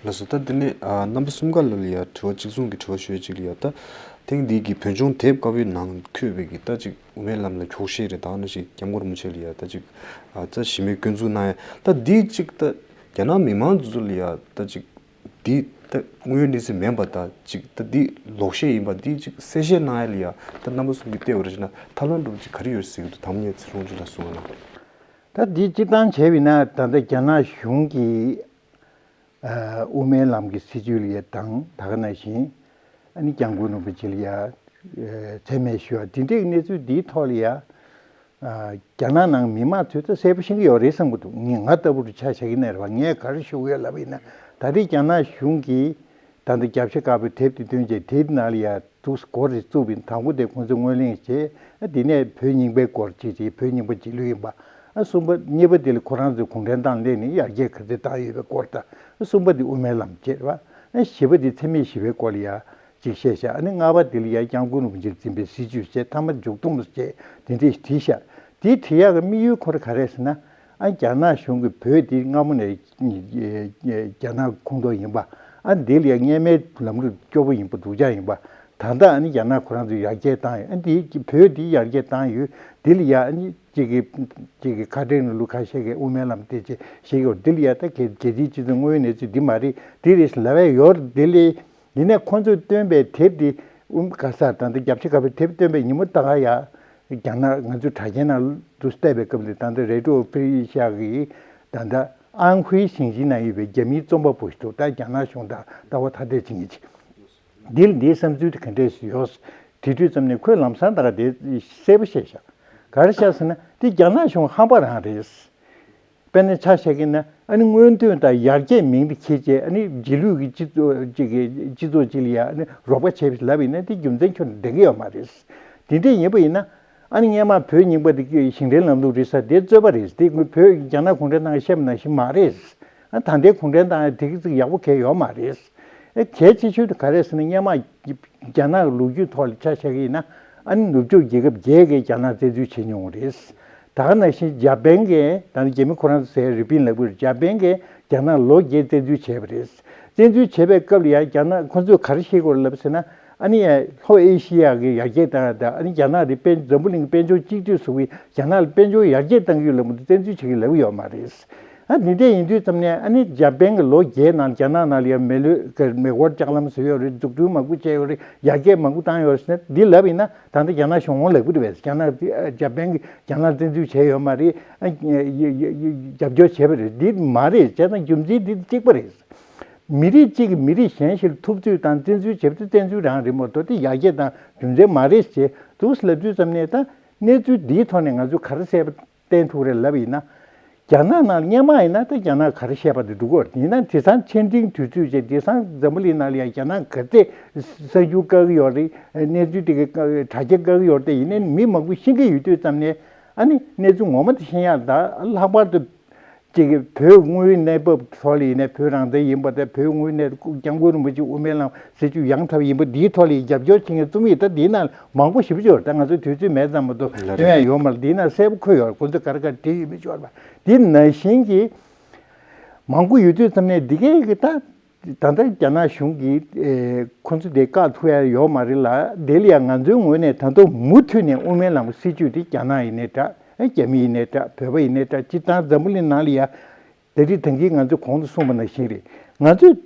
ལགས་སོ། ད་འདི་ནས་ཨ་རྣམ་པ་གསུམ་ཀ་ལ་ལ་ཡ་དྲི་བ་གཅིག་མཚུངས་ཀྱི་དྲི་བ་ཞུ་ཡ་གཅིག་ལ་ཡ། ད་ཐེངས་འདི་གི་བོད་ལྗོངས་དེབ་ཀ་བའི་ནང་འཁོད་པའི་གི་ད་ཅིག་དབུ་མའི་ལམ་ལ་འཁྱོག་བཤད་རེད། ད་ནང་བཞིན་སྐྱབས་མགོན་རིན་པོ་ཆེ་ལ་ཡ་ད་ཅིག་ཨ་རྩ་ཞི་མོལ་སྐྱོན་འཛུགས་གནང་ཡ། ད་འདི་གཅིག་ད་རྒྱ་ནག་མི་མང་ཚོ་ལ་ཡ་ད་ཅིག་འདི་ད་དངོས་ཡོད་གནས་ཚུལ་མིན་པ། ད་ཅིག་ད་འདི་ལོག་བཤད་ཡིན་པ་འདི་ཅིག་གསལ་བཤད་གནང་ཡ་ལ་ཡ། ད་རྣམ་པ་གསུམ་གྱིས་བལྟས་པ་རེད་ཅེ་ན། ཐབས་ལམ་འདྲ་པོ་ཅིག་ག་རེ་ཡོད་ཟེར་གྱི་འདུག་དམ་ཉེ་ཚེ་རིང་ཅིག་ལ་གསུངས་གནང་། ད་འདི་སྤྱིར་བཏང་བྱས་པ་ཡིན་ན། ད་ལྟ་རྒྱ་ནག་གཞུང་གིས་ཨ་དབུ་མའི་ལམ་གྱི་སྲིད་བྱུས་ལ་ཡ་དང་། ད་ག་ནང་བཞིན་ཨ་ནི་སྐྱབས་མགོན་རིན་པོ་ཆེ་ལ་ཡ་ཨ་མཚན་སྨད་ཞུ་བ་འདི་འདྲའི་གནས་ཚུལ་འདིའི་ཐོག་ལ་ཡ། ཨ་རྒྱ་ནག་ནང་མི་མང་ཚོས་ད་གསལ་པོ་ཤེས་ཀྱི་ཡོད་རེད་བསམ་གྱི་འདུག་ངས་ང་ལྟ་བུ་རུ་ཆ་བཞག་གི་ནས་རེད་བ། ངས་ག་རེ་ཞུ་གི་ཡོད་ལབ་པ་ཡིན་ན། ད་རེས་རྒྱ་ནག་གཞུང་གིས་ད་ལྟ་རྒྱབ་ཤ་དཀར་པོའི་དེབ་དེ་བཏོན་རྗེས། དེའི་ནང་ལ་ཡ་འདུག་སེ་འགོ་རེ་བཙུགས་པ་ཡིན། དང་པོ་དེ་ཁོང་ཚོས་ངོས་ལེན་བྱས། ཨ་དེ་ནས་བོད་རྙིང་པའི་སྐོར་བྱས་རྗེས། བོད་རྙིང་པ་རྗེས་ལུས་ཡིན་པ། ཨ་གསུམ་པ། གཉིས་པ་དེ་ལ་ཁོ་རང་ཚོས་གུང་ཁྲན་ཏང་སླེབས་ནས་ཡར་རྒྱས་ག་ཚོད་བཏང་ཡོད་པའི་སྐོར་དང་། ཨ་གསུམ་པ་དེ་དབུ་མའི་ལམ་བྱས་རེད་བ། ཨ་བཞི་པ་དེ་འཚེ་མེད་ཞི་བའི་སྐོར་ལ་ཡ་ཅིག་བཤད་ཤག་ཨ་ནི་ལྔ་པ་དེ་ལ་ཡ་སྐྱབས་མགོན་རིན་པོ་ཆེས་འཛིན་པའི་སྲིད་བྱུས་བྱས། མཐའ་མ་མཇུག་སྡོམ་བྱས། དེ་འདྲས་བྲིས་ཤག་དེ་བྲིས་ཡག་གི་དམིགས་ཡུལ་ཁོ་རང་ག་རེ་རེད་ཟེར་ན། ཨ་རྒྱ་ནག་གཞུང་གིས་བོད་འདི་སྔ་མོ་ནས་རྒྱ་ནག་ཁོངས་གཏོགས་ཡིན་པ། ཨ་འདི་ལ་ཡ་སྔོན་མའི་ལམ་ལུགས་སྐྱོ་པོ་ཡིན་པ། སྡུག་ཅག་ཡིན་པ། ད་ལྟ་ཨ་ནི་རྒྱ་ནག་ཁོ་རང་ཚོས་ཡར་རྒྱས་བཏང་ཡོད། ཨ་འདི་བོད་འདི་ཡར་རྒྱས་བཏང་ཡོད། འདི་ལ་ཡ་ཨ་ནི་གཅིག་གིས་གཅིག་གིས་ཁ་བྲལ་ནས་ལུགས་ཁ་ཤས་ཀྱིས་དབུ་མའི་ལམ་དེ་ཅིག་བཤད་ཀྱི་ཡོད། འདི་ལ་ཡ་ད་རྒྱལ་རྒྱལ་སྤྱིའི་སྤྱི་ཚོགས་དངོས་ཡོད་གནས་ཚུལ་འདི་མ་རེད། འདི་རེད་ཟེར་ལབ་ཡ་ཡོད་རེད། འདི་ལས། ཡིན་ནའི་ཁོང་ཚོས་བཏོན་པའི་དེབ་འདི། ཨུམ། ག་ས། ད་ལྟ་རྒྱབ་ཤ་དཀར་པོའི་དེབ་བཏོན་པའི་ཉིན་མོ་ད་ག་ཡ། རྒྱ་ནག་ང་ཚོའི་དྲ་རྒྱའི་ནང་དུ་བལྟས་པའི་སྐབས་འདི། ད་ལྟ་རེ་ཌི་ཡོ་ཕི་རི་ཤ་གི་ད་ལྟ་ཨན་ཧུའེ་ཞིང་ཆེན་ན་ཡོད་པའི་རྒྱ་མིའི་རྩོམ་པ་པོ་ཞིག་འདུག་ད་རྒྱ་ནག་གཞུང་དང་ལྟ་བ་ཐ་དད་བྱེད་མཁན་ཅིག་འདི་ལ་འདིའི་བསམ་ཚུལ་དེ་ག་འདྲས་ཡོད་དྲི་དུས་ཙམ་ནས། ཁོས་ལམ་སང་ད་ག་དེ་གསལ་པོ་བཤད་ཤག་ག་རེ་བཤད་ཟེར་ན། འདི་རྒྱ་ནག་གཞུང་ཧམ་པ་རང་རེད། དཔེར་ན་ཆ་བཞག་གི་ན། ཨ་ནི་སྔོན་ཐོན་དང་ཡར་རྒྱས་མིང་དེ་འཁྱེར་བྱས། ཨ་ནི་རྗེས་ལུས་ཀྱི་སྤྱི་ཚོགས་ཅིག་གི་སྤྱི་ཚོགས་ཅིག་ལ་ཡ་ཨ་ནི་རོགས་པ་བྱས་པ་ལབ་ཡིན་ན། དེ་རྒྱུ་མཚན་ཁྱོན་ནས་ལྡན་གྱི་ཡོད་མ་རེད། དེ་འདྲས་ཡིན་པ་ཡིན་ན། ཨ་ནི་སྔོན་མ་བོད་རྙིང་པ་དེ་ཞིང་བྲན་ལམ་ལུགས་རེད་ཟེར་དེ་རྩོད་པ་རེད། དེ་བོད་རྒྱ་ནག་གུང་ཁྲན་ཏང་གིས་བཤད་པ་ནང་བཞིན་མ་རེད། ཨ་ད་ལྟའི་གུང་ཁྲན་ཏང་ཡང་དེ་གི་ཚིག་ཡག་པོ་གང་ཡང་ཡོད་མ་རེད། ཨ་གལ་ཆེ་ཤོས་དེ་ག་རེ་ཟེར་ན། སྔོན་མ་རྒྱ་ནག་གི་ལོ་རྒྱུས་ཐོག་ལ་ཆ་བཞག་གི་ཡིན་ན། ཨ་ནི་ནུབ་ཕྱོགས་རྒྱལ་ཁབ་བརྒྱད་ཀྱིས་རྒྱ་ནག་བཙན་འཛུལ་བྱེད་མྱོང་བ་རེད། ད་ག་ནང་བཞིན་འཇར་པན་གྱིས། ད་ནི་རྒྱ་མི་ཁོ་རང་ཚོ་ཟེར་རི་པིན་ལབ་ཀྱི་རེད། འཇར་པན་གྱིས་རྒྱ་ནག་ལོ་བརྒྱད་བཙན་འཛུལ་བྱས་པ་རེད། བཙན་འཛུལ་བྱས་པའི་སྐབས་ལ་ཡང་རྒྱ་ནག་ཁོ་ཚོས་ག་རེ་བཤད་ཀྱི་ཡོད་རེད་ལབ་ཟེར་ན། ཨ་ནི་ལྷོ་ཨེ་ཤི་ཡ་གི་ཡར་རྒྱས་བཏང་ཡ་དང་། ཨ་ནི་རྒྱ་ནག་དེ་དཔལ་འཛམ་བུ་གླིང་གི་དཔལ་འབྱོར་གཅིག་སྡུད་བཟོ་གི། རྒྱ་ནག་ལ་དཔལ་འབྱོར་ཡར་རྒྱས་གཏང་གི་ཡོད་ལབ་མ་གཏོགས་བཙན་འཛུལ་བྱེད་ཀྱི་ལབ་ཀྱི་ཡོད་མ་རེད། ཨ་འདི་འདྲས་ཡིན་དུས་ཙམ་ནས། ཨ་ནི་འཇར་པན་གྱིས་ལོ་བརྒྱད་ནང་རྒྱ་ནག་ནང་ལ་ཡང་མི་ལུས་ཀྱི་མེ་འཁོར་ལྕགས་ལམ་བཟོས་ཡོད་རེད། འཛུགས་སྐྲུན་མང་པོ་བྱས་ཡོད་རེད། ཡར་རྒྱས་མང་པོ་བཏང་ཡོད་རེད་ཟེར་ནས་འདི་ལབ་ཡིན་ན། ད་ལྟ་རྒྱ་ནག་གཞུང་ངོ་ལབ་ཀྱི་རེད་པས། རྒྱ་ནག་འདི་འཇར་པན་གྱིས་རྒྱ་ནག་བཙན་འཛུལ་བྱས་ཡོད་མ་རེད། ཨ་ཡ་ཡ་ཡ་རྒྱབ་སྐྱོར་བྱས་པ་རེད། འདི་མ་རེད། བྱས་ཙང་རྒྱུ་མཚན་འདི་གཅིག་པ་རེད། མི་རིགས་གཅིག་གིས་མི་རིགས་གཞན་ཞིག་ལ་ཐུབ་ཚོད་དང་བཙན་འཛུལ་བྱེད་པ་དེ་བཙན་འཛུལ་རང་རེད་མ་གཏོགས། དེ་ཡར་རྒྱས་དང་རྒྱུ་མཚན་མ་རེད་ཅེས་འདུག་ལབ་དུས་ཙམ་ནས། ད་གནས་ཚུལ་འདིའི་ཐོག་ནས་ང་ཚོས་ག་རེ་གསལ་པོ་བསྟན་ཐུབ་རེད་ལབ་ཡིན་ན། རྒྱ་ནག་ནང་སྔོན་མ་ཡིན་ན། ད་རྒྱ་ནག་ག་རེ་བཤད་པ་དེ་འགྲོ་གི་ཡོད་རེད། ཡིན་ན་དེང་སང་ཆེ་འབྲིང་དུས་ཚོད་བྱས། དེང་སང་འཛམ་བུ་གླིང་ནང་ལ་ཡང་རྒྱ་ནག་ག་ཚད་གསར་འགྱུར་བཀག་གི་ཡོད་རེད། གནས་ཚུལ་དེ་གའི་དྲ་རྒྱ་བཀག་གི་ཡོད་རེད། དེ་ཡིན་ནའི་མི་མང་པོ་ཤེས་ཀྱི་ཡོད་དུས་ཙམ་ནས། ཨ་ནི་གནས་ཚུལ་ངོ་མ་དེ་ཤེས་ཡག་ད་ལྷག་པར་དུ་གཅིག་གིས་བོད་དངོས་ཡོད་གནས་བབ་ཐོག་ལ་ཡིན་ནའི། བོད་རང་བཙན་ཡིན་པ་དང་། བོད་དངོས་ཡོད་གནས། སྐྱབས་མགོན་རིན་པོ་ཆེ་དབུ་མའི་ལམ་སྲིད་བྱུས་ཡང་དག་ཡིན་པ་འདིའི་ཐོག་ལ་རྒྱབ་སྐྱོར་བྱེད་མཁན་རྩོམ་ཡིག་ད་འདིའི་ནང་མང་པོ་ཞེ་པོ་ཅིག་ཡོད་རེད། ད་ང་ཚོའི་དུས་ཚོད་མེད་ཙང་མ་གཏོགས་ལ་སྟོན་ཡ་ཡོད་མ་རེད། འདིའི་ནང་གསལ་པོ་འཁོད་ཡོད་རེད། ཁོང་ཚོས་ག་རེ་ག་རེ་བྲིས་ཡོད་མེད་ཅིག་ཡོད་རེད་པ། འདི་ནང་བཞིན་གྱི་མང་པོ་ཡོད་དུས་ཙམ་ནས། འདི་གས་ཀྱི་ད། ད་ལྟ་རྒྱ་ནག་གཞུང་གིས་ཨེ་ཁོ་ཚོ་དེ་བཀག་ཐུབ་ཡ་ཡོད་མ་རེད་ལ། དེ་ལ་ཡང་ང་ཚོའི་ངོས་ནས་ད་དུང་མུ་མཐུད་ནས་དབུ་མའི་ལམ་སྲིད་བྱུས་དེ་རྒྱ་ནག་ཡིན་ནའི་འདྲ། ཨེ་རྒྱ་མི་ཡིན་ནའི་འདྲ། བོད་པ་ཡིན་ནའི་འདྲ། སྤྱིར་བཏང་འཛམ་བུ་གླིང་ནང་ལ་ཡ། ད་རེས་ད་གིན་ང་ཚོས་གོང་དུ་གསུངས་པ་ནང་བཞིན་རེད། ང་ཚོས་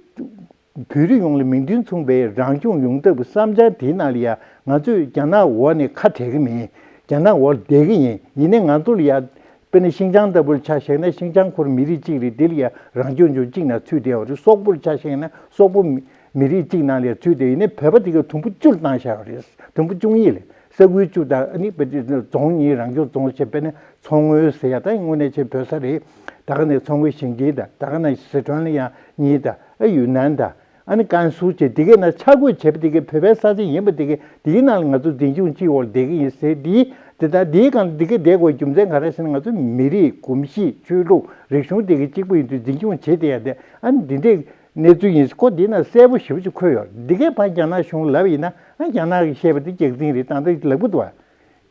བོད་རིགས་ཡོངས་ལ་མིང་དོན་མཚུངས་པའི་རང་སྐྱོང་ཡོང་ཐབས་བསམ་འཆར་དེའི་ནང་ལ་ཡང་ང་ཚོས་རྒྱ་ནག་འོག་ནས་ཁ་བྲལ་གི་མིན། རྒྱ་ནག་འོག་ལ་བསྡད་གི་ཡིན། ཡིན་ནའི་ང་ཚོ་ལ་ཡང་དཔེར་ན་ཤིན་ཅང་ལྟ་བུ་ལ་ཆ་བཞག་ན་ཤིན་ཅང་ཁོ་རང་མི་རིགས་གཅིག་རེད། དེ་ལ་ཡང་རང་སྐྱོང་ལྗོངས་གཅིག་ནང་ཚུད་བསྡད་ཡོད་རེད། སོག་པོ་ལ་ཆ་བཞག་ན་སོག་པོ་མི་མི་རིགས་གཅིག་ནང་ལ་ཡང་ཚུད་བསྡད་ཡོད། ཡིན་ནའི་བོད་པ་དེ་ག་དུམ་བུ་བཅུ་ལ་བཏང་བཞག་ཡོད་རེད། དུམ་བུ་བཅུ་གཉིས་ལས། ས་ཁུལ་བཅུ་དང་ཨ་ནི་བོད་རྫོང་གཉིས། རང་སྐྱོང་རྫོང་བྱས། དཔེར་ན་མཚོ་སྔོན་ཟེར་ཡ་ད་དངོས་གནས་བྱས་བོད་ས་རེད། ད་ག་ནས་མཚོ་སྔོན་ཞིང་ཆེན་དང་། ད་ག་ནས་སི་ཁྲོན་ལ་ཡང་གཉིས་དང་། ཨ་ཡུན་ནན་དང་། ཨ་ནི་ཀན་སུའུ་བྱས། དེ་གའི་ནང་ཆ་བགོས་བྱས་པ་དེ་གའི་བོད་པའི་ས་ཆ་ཡིན་པ་དེ་གའི་དེའི་ནང་ལ་ང་ཚོ་འཛིན་སྐྱོང་སྤྱིའི་འོག་ལ་བསྡད་ཀྱི་ཡིན་ཟེར། དེའི་དེ་ལྟར་དེའི་སྒང་ལ་དེ་གའི་བསྡད་དགོས་རྒྱུ་མཚན་ག་རེ་ཟེར་ན། ང་ཚོ་མི་རིགས་གོམས་གཤིས་ཆོས་ལུགས་རིག་གཞུང་དེ་གའི་གཅིག་པ་ཡིན་དུས་འཛིན་སྐྱོང་བྱེད་བསྡད་ཡ་དེ། ཨ་ནི་འདི་འདྲའི་གནས་ཚུལ་ཡིན། ཁོ་འདི་ན་གསལ་པོ་ཞེ་པོ་ཅིག་འཁོད་ཡོད། འདི་གའི་ཕར་རྒྱ་ནག་གཞུང་ལབ་ཡིན་ན། ཨ་རྒྱ་ནག་གིས་བཤད་པ་འདི་སྐྱག་རྫུན་རེད། ད་ལྟ་ལབ་གི་འདུག་བ།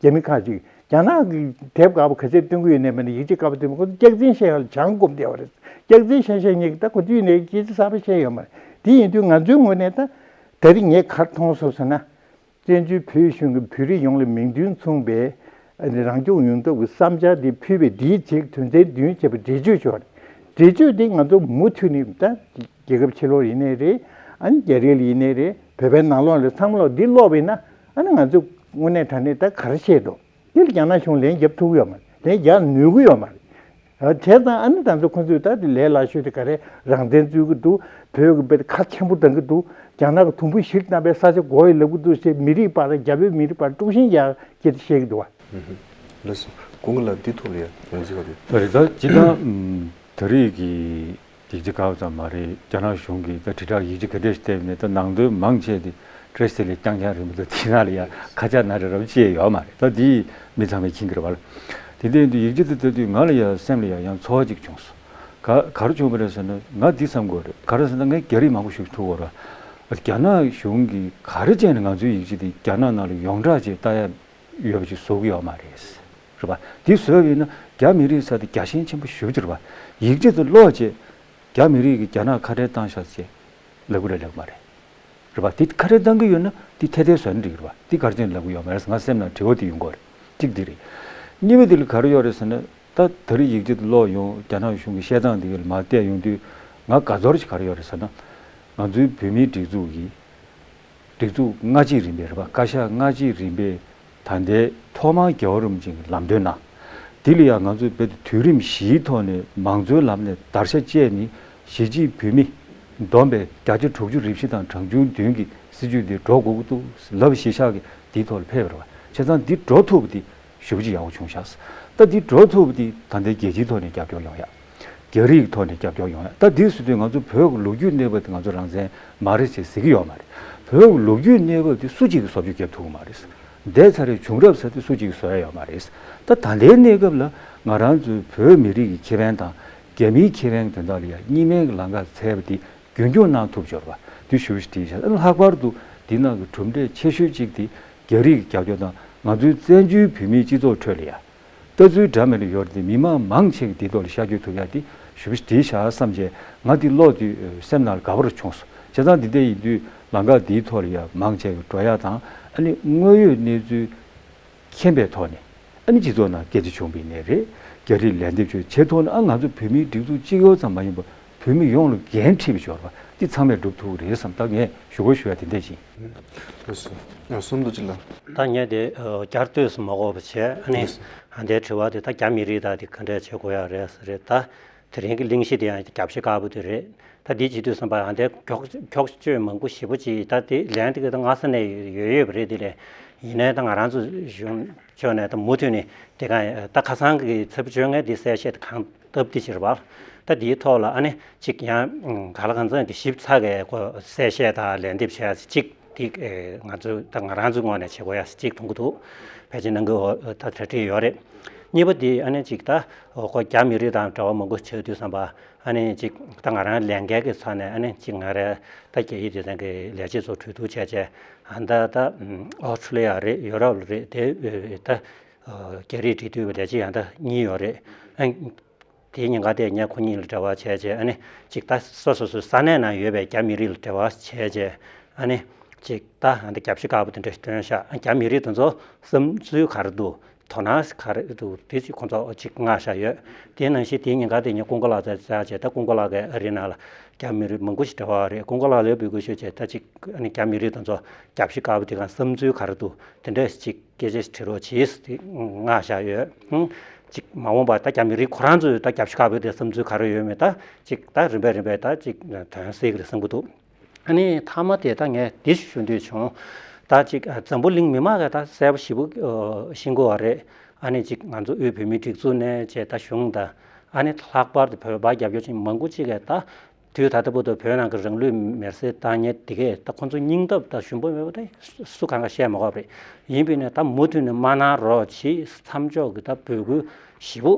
རྒྱ་མི་ཁག་ཅིག་རྒྱ་ནག་གིས་དེབ་དཀར་པོ་ག་ཚད་སྟོན་གི་ཡོད་ནའི་མིན་ན། ཡིག་ཆ་དཀར་པོ་སྟོན་པ་ཁོ་ཚོ་སྐྱག་རྫུན་བཤད་ཡག་ལ་བྱང་བསྒོམས་བསྡད་པ་རེད། སྐྱག་རྫུན་བཤད་བཤད་མཁན་གྱིས་ད་ཁོ་ཚོའི་ནས་སྐད་ཆ་གསར་པ་བཤད་ཡོད་མ་རེད། དེ་ཡིན་དུས་ང་ཚོའི་ངོས་ནས་ད་ད་རེས་ངས་ག་རེ་མཐོང་སོང་ཟེར་ན། བཙན་བྱོལ་བོད་གཞུང་གིས་བོད་རིགས་ཡོངས་ལ་མིང་དོན་མཚུངས་པའི་རང་སྐྱོང་ཡོང་ཐབས་ཀྱི་བསམ་འཆར་འདི་ཕུལ་བའི་འདིའི་རྗེས་དོན་ཚན་བདུན་བྱས་པ་འགྲེལ་བརྗོད་བྱས་པ་རེད། འགྲེལ་བརྗོད་འདི་ང་ཚོ་མུ་མཐུད་ནས་ད་རྒྱལ་ཁབ་ཕྱི་ལོགས་ཡིན་ནའི་རེད། ཨ་ནི་རྒྱ་རིགས་ལ་ཡིན་ནའི་རེད། བོད་པའི་ནང་ལོགས་ལ་ཚང་མ་ལོག་འདི་ཀློག་པ་ཡིན་ན། ཨ་ནི་ང་ཚོ་དངོས་གནས་དྲང་གནས་ད་ག་རེ་བཤད་འདུག་འདི་ལ་རྒྱ་ནག་གཞུང་ལན་རྒྱབ་ཐུབ་ཀྱི་ཡོད་མ་རེད། ལན་རྒྱག་ནུས་ཀྱི་ཡོད་མ་རེད། བྱས་ཙང་ཨ་ནི་ད་ཚོ་ཁོ་ཚོས་ད་དེ་ལས་སླ་ཤོས་དེ་ག་རེ། རང་བཙན་རྩོད་ཀྱི་འདུག་བོད་ཀྱི་བོད་ཁ་ཆེན་པོ་གཏོང་གི་འདུག་རྒྱ་ནག་གི་དུམ་བུ་བཞིར་བཏང་བའི་ས་ཆ་དགོས་ཡོད་ལབ་ཀྱི་འདུག་ཞེས་མི་རིགས་བར། རྒྱ་བོད་མི་རིགས་བར་དཀྲུག་ཤིང་རྒྱག་ཅེས་བཤད་ཀྱི་འདུག་བ། ལགས་སོ། སྐུ་ངོ་ལགས་འདི་ཐོག་ལ་ཡང་ཡང་གཅིག་ག་དུས། ད་རེས་ད་སྤྱིར་བཏང་ད་རེས་ཀྱི་ཡིག་ཆ་དཀར་པོ་ཙམ་མ་རེད། རྒྱ་ནག་གཞུང་གིས་ད་དྲིལ་བསྒྲགས་ཡིག་ཆ་ག་འདྲས་ཤིག་བལྟས་ནས་ད་ནང་དོན་མང་ཆེ་དེ་བཀྲ་ཤིས་བདེ་ལེགས་རྐྱང་རྐྱང་རེད་མི་འདུག་དེ་ནང་ལ་ཡང་ཁ་ཆག་སྣ་རལ་རབ་བྱས་ཡོད་མ་རེད། ད་འདི་མི་ཚང་མས་མཁྱེན་གྱི་རེད་བ། དེ་འདྲ་ཡིན་དུས་ཡིག་ཆ་དེ་ལྟ་དུས་ང་ལ་ཡང་སེམས་ལ་ཡང་ཡང་ཚོར་བ་ཅིག་བྱུང་སོང་། ག་ག་རེ་བྱུང་བ་རེད་ཟེར་ན། ང་འདི་བསམ་དགོས་རེད། ག་རེ་ཟེར་ན་ངས་རྒྱ་རིགས་མང་པོ་ཞིག་ཐུག་ཡོད་རེད། རྒྱ་ནག་གཞུང་གིས་ག་རེ་བྱས་ནས་ང་ཚོའི་ཡིག་ཆ་དེ་རྒྱ་ནག་ནང་ལ་ཡོངས་གྲགས་ཅིག་ལྟ་ཡ་ཡོད་པ་ཅིག་བཟོ་གི་ཡོད་མ་རེད། རེད་པ། འདི་བཟོས་པ་ཡིན་ན་རྒྱ་མི་རིགས་ས་དེ་རྒྱ་ཞེན་ཆེན་པོ་ཞེ་པོ་ཅིག་རེད་པ། ཡིག་ཆ་དེ་ཀློག་བྱས། རྒྱ་མི་རིགས་ཀྱིས་རྒྱ་ནག་ཁ་བྲལ་བཏང་ཤག་ཅེས་ལབ་ཀྱི་རེད་ལབ་ཀྱི་མ་རེད། རེད་པ། འདི་ཁ་བྲལ་བཏང་གི་ཡོད་ན་འདི་ཐད་ཐད་བཟོས་ན་འགྲིག་གི་རེད་པ། འདི་ག་རེ་བྱས་ནས་ལབ་ཀྱི་ཡོད་མ་རེད། ང་སེམས་ནང་དྲི་བ་དེ་ཡོང་གི་རེད། གཅིག་འདི་རེད། གཉིས་པ་འདི་ལ་ག་རེ་ཡོད་རེད་ཟེར་ན། ད་ད་རེས་ཡིག་ཆ་དེ་ཀློག་ཡོང་། རྒྱ་ནག་གཞུང་གི་བཤད་སྟངས་འདི་ག་ལ་མར་བལྟས་ཡོང་དུས་ང་དགའ་ཚོར་ཞིག་ག་རེ་ཡོད་རེད་ཟེར་ན། ང་ཚོའི་བོད་མིའི་སྒྲིག་འཛུགས་ཀྱི་སྒྲིག་འཛུགས་སྔ་ཕྱི་རིམ་པས་རེད་པ། བཀའ་ཤག་སྔ་ཕྱི་རིམ་པས་ད་ལྟའི་ཐོག་མར་རྒྱལ་བ་རིན་པོ་ཆེ་གིས་ལམ་སྟོན་གནང་། འདི་ལ་ཡང་ང་ཚོས་རྦད་དེ་དུས་རིམ་བཞིའི་ཐོག་ནས་མང་གཙོའི་ལམ་ནས་བརྡར་ཤ་བཅད་ནས་གཞིས་བྱེས་བོད་མི་བསྡོམས་པས་བརྒྱ་ཆ་དྲུག་ཅུ་རེ་བཞི་དང་གྲངས་ཆུང་བདུན་གྱི་སྲིད་བྱུས་འདི་འགྲོ་དགོས་ཀྱི་འདུག་ལབ་གཞིས་ཆགས་ཀྱི་འདིའི་ཐོག་ལ་ཕེབས་པ་རེད་པ། བྱས་ཙང་འདི་འགྲོ་ཐུབ་པ་འདི་ཞེ་པོ་ཅིག་ཡག་པོ་བྱུང་ཤག་ད་འདི་འགྲོ་ཐུབ་པ་འདི་ད་ལྟའི་རྒྱལ་སྤྱིའི་ཐོག་ནས་རྒྱབ་སྐྱོར་ཡོང་ཡ། རྒྱ་རིགས་ཀྱི་ཐོག་ནས་རྒྱབ་སྐྱོར་ཡོང་ཡ། ད་འདི་ཟེར་དུས་ང་ཚོ་བོད་ཀྱི་ལོ་རྒྱུས་གནས་བབ་དེ་ང་ཚོ་རང་བཙན་མ་རེད་ཅེས་ཟེར་གྱི་ཡོད་མ་རེད། བོད་ཀྱི་ལོ་རྒྱུས་གནས་བབ་དེ་སུ་གཅིག་གིས་བཟོ་བཅོས་རྒྱབ་ཐུབ་ཀྱི་མ་རེད། འདས་ཚར་བའི་བྱུང་རབས་ཟེར་དེ་སུ་གཅིག་གིས་བཟོ་ཡ་ཡོད་མ་རེད། ད་ད་ལྟའི་གནས་སྐབས་ལ་ང་རང་ཚོའི་བོད་མི་རིགས་ཀྱི་ཁེ་ཕན་དང་རྒྱ་མིའི་ཁེ་ཕན་དོན་དག་ལ་ཡ་གཉིས་སྨན་གྱི་ལམ་ཁ་འཚལ་བ་དེ་རྒྱུན་འཁྱོངས་གནང་ཐུབ་འབྱོར་བ་དེ་ཞུ་ཞུ་དེ་བྱས། ལྷག་པར་དུ་འདི་ནང་གི་གྲུབ་འབྲས་ཆེ་ཤོས་གཅིག་དེ་རྒྱ་རིགས་ཀྱི་རྒྱབ་སྐྱོར་དང་ང་ཚོའི་བཙན་བྱོལ་བོད་མིའི་སྤྱི་ཚོགས་ཁྲོད་ལ་ཡ། ལྟ་ཚུལ་འདྲ་མིན་ཡོད་རེད་དེ། མི་མང་མང་ཆེ་གིས་འདིའི་ཐོག་ལ་ཤར་བསྐྱོད་ཐུབ་ཡ་དེ་ཞུ་བ་ཞིག་བྲིས་བཞག་བསམ་བྱས། ང་འདི་ཀློག་དུས་སེམས་ནང་ལ་དགའ་པོ་རུ་བྱུང་སོང་། བྱས་ཙང་འདི་འདྲ་ཡིན་དུས་ལམ་ཁ་འདིའི་ཐོག་ལ་ཡ་མང་ཆེ་གིས་འགྲོ་ཡ་དང་། ཨ་ནི་དངོས་ཡོད་གནས་ཚུལ་མཁྱེན་པའི་ཐོག་ནས། ཨ་ནི་སྤྱི་ཚོགས་ནང་སྐད་ཆ་བྱུང་བ་ཡིན་ནའི་རེད། རྒྱ་རིགས་ལན་འདེབས་བྱས་བྱས་ཐོག་ནས། ཨ་ང་ཚོ་བོད་མིའི་སྒྲིག་འཛུགས་གཅིག་པོ་ཙམ་མ་ཡིན་པར་བོད་མི་ཡོངས་ལ་འགན་འཁྲི་བའི་འབྱོར་བ་འདི་ཚང་མས་སྒྲུབ་ཐུབ་ཀྱི་རེད་བསམ། ད་ངས་ཞུ་དགོས་ཞུ་ཡ་དེ་འདྲ་ཞིག་ཡིན། ལགས་སོ། ཡང་གསུམ་དུ་ཅི་ལ། ད་ངས་དེ་ཨ་བསྐྱར་ཟློས་སུ་མ་དགོས་པ་བྱས། ཨ་ནི་ལགས་སོ། ཨ་འདའི་དྲི་བ་དེ་ད་རྒྱ་མི་རིགས་དང་དེ་ག་འདྲས་བྱེད་དགོས་ཡ་རེད་ཟེར་རེད། ད་དེ་རིང་གི་གླེང་གཞི་དེ་ཡང་རྒྱབ་ཤ་དཀར་པོ་དེ་རེད། ད་འདི་བྱེད་དུས་ཙམ་པ་ཨ་འདའི་འཁྱོག་འཁྱོག་བརྗོད་མང་པོ་ཞེ་པོ་ཅིག་ད་དེ་ལན་དེ་ག་ད་སྔ་ས་ནས་ཡོད་ཡོད་པ་རེད། དེ་ལས་ཡིན་ནའི་ད་ང་རང་ཚོ་གཞུང་ཕྱོགས་ནས་ད་མུ་མཐུད་ནས་དེ་ག་ད་ཁ་སང་གི་ཚེས་པ་བཅོ་ལྔའི་དེ་གསལ་བཤད་དེ་གང་སྟབས་བདེ་ཕྱིར་བ། ད་འདིའི་ཐོག་ལ་ཨ་ནི་གཅིག་ཡང་ག་ལ་གང་འཚམ་གྱི་ཞིབ་ཚགས་ཀྱི་གོ་གསལ་བཤད་དང་ལན་འདེབས་བྱས་གཅིག་འདི་ང་ཚོ་ད་ང་རང་ཚོའི་ངོས་ནས་བྱེད་དགོས་ཡ་གཅིག་མཐོང་གི་འདུག་ཕལ་ཆེར་ནང་གི་འོ་ད་གྲ་སྒྲིག་ཡོད་རེད། གཉིས་པ་འདི་ཨ་ནི་གཅིག་ད་འོ་ཁོ་རྒྱ་མི་རིགས་དང་འབྲེལ་བ་མང་པོ་བྱེད་དུས་ཙམ་པ་ཨ་ནི་གཅིག་ད་ང་རང་ལས་འགན་གྱི་ཚོགས་ནས་ཨ་ནི་གཅིག་ང་རང་ད་རྒྱ་ཡིག་སྡེ་ཚན་གྱི་ལས་བྱེད་ཚོ་གྲོས་བསྡུར་བྱས་བྱས་ཨ་ད་ད་ཨོ་སི་ཁྲུ་ལི་ཡ་རེད། ཡུ་རོབ་རེད། དེ་ད་རྒྱ་རིགས་འབྲེལ་མཐུད་པའི་ལས་བྱེད་ཡང་ད་གཉིས་ཡོད་རེད། ཨ། དེའི་ཉེན་ཁ་དེ་ངས་ཁོ་གཉིས་ལ་འབྲེལ་བ་བྱས་རྗེས་ཨ་ནི་གཅིག་ད་སོ་སོ་སོའི་ས་གནས་ནང་ཡོད་པའི་རྒྱ་མི་རིགས་ལ་འབྲེལ་བ་བྱས་རྗེས་ཨ་ནི་གཅིག་ད་ཨ་འདི་རྒྱབ་ཤ་དཀར་པོ་དེ་འདྲ་ཞིག་བཏོན་ཤག་ཨ་རྒྱ་མི་རིགས་དེ་ཚོ་བསམ་ཚུལ་ག་རེ་འདུག་དོ་སྣང་ག་རེ་འདུག་དེ་ཅིག་ཁོང་ཚོ་ཅིག་མངགས་བཞག་ཡོད། དེ་ནང་བཞིན་དེའི་ཉིན་ག་དེ་ཉིན་ཀུན་དགའ་ལགས་བཅར་བྱས། ད་ཀུན་དགའ་ལགས་ཀྱིས་ཨ་རིའི་ནང་ལ་རྒྱ་མི་རིགས་མང་པོ་ཞིག་འབྲེལ་བ་རེད། ཀུན་དགའ་ལགས་ལ་འབོད་སྐུལ་ཞུས་བྱས། ད་ཅིག་ཨ་ནི་རྒྱ་མི་རིགས་དེ་ཚོ་རྒྱབ་ཤིག་དཀར་པོ་དེ་ག་བསམ་ཚུལ་ག་རེ་འདུག་དེ་འདྲ་ཅིག་སྐད་ཆ་ཞིག་དྲི་རོགས་གྱིས་ཟེར་དེ་མངགས་བཞག་ཡོད། ཧུམ། ཅིག་མ་འོངས་པར་ད་རྒྱ་མི་རིགས་ཁོ་རང་ཚོས་ད་རྒྱབ་ཤིག་དཀར་པོ་དེ་བསམ་ཚུལ་ག་རེ་ཡོད་མེད་ད་ཅིག་ད་རིམ་པས་རིམ་པས་ད་ཅིག་དོན་གསལ་གྱི་རེད་བསམ་གྱི་འདུག་ཨ་ནི་མཐའ་མ་དེ་ད་ངས་འདི་ཞུ་འདོད་བྱུང་། ད་ཅིག་འཛམ་བུ་གླིང་མི་མང་གིས་ད་གསལ་པོ་ཞེ་པོ་ཨ་ཤེས་ཀྱི་ཡོད་རེད། ཨ་ནི་ཅིག་ང་ཚོ་དབུས་བོད་མིའི་སྒྲིག་འཛུགས་ནས་བྱས་ད་གཞུང་དང་། ཨ་ནི་ལྷག་པར་དུ་བོད་པ་རྒྱབ་སྐྱོར་བྱེད་མཁན་མང་པོ་ཅིག་གིས་ད་དུས་ད་ལྟ་བར་དུ་བོད་ནང་གི་རང་ལུས་མེར་སྲེག་བཏང་མཁན་དེ་གས་ད་ཁོང་ཚོ་སྙིང་སྟོབས་ད་ཞུམ་པོ་མེད་པ་དེ་སུ་གང་ག་བཤད་མ་དགོས་པ་རེད། ཡིན་པས་ན་ད་མུ་མཐུད་ནས་མ་གནང་རོགས་བྱེད་མཚམས་འཇོག་གི་ད་འབོད་སྐུལ་ཞེ་པོ་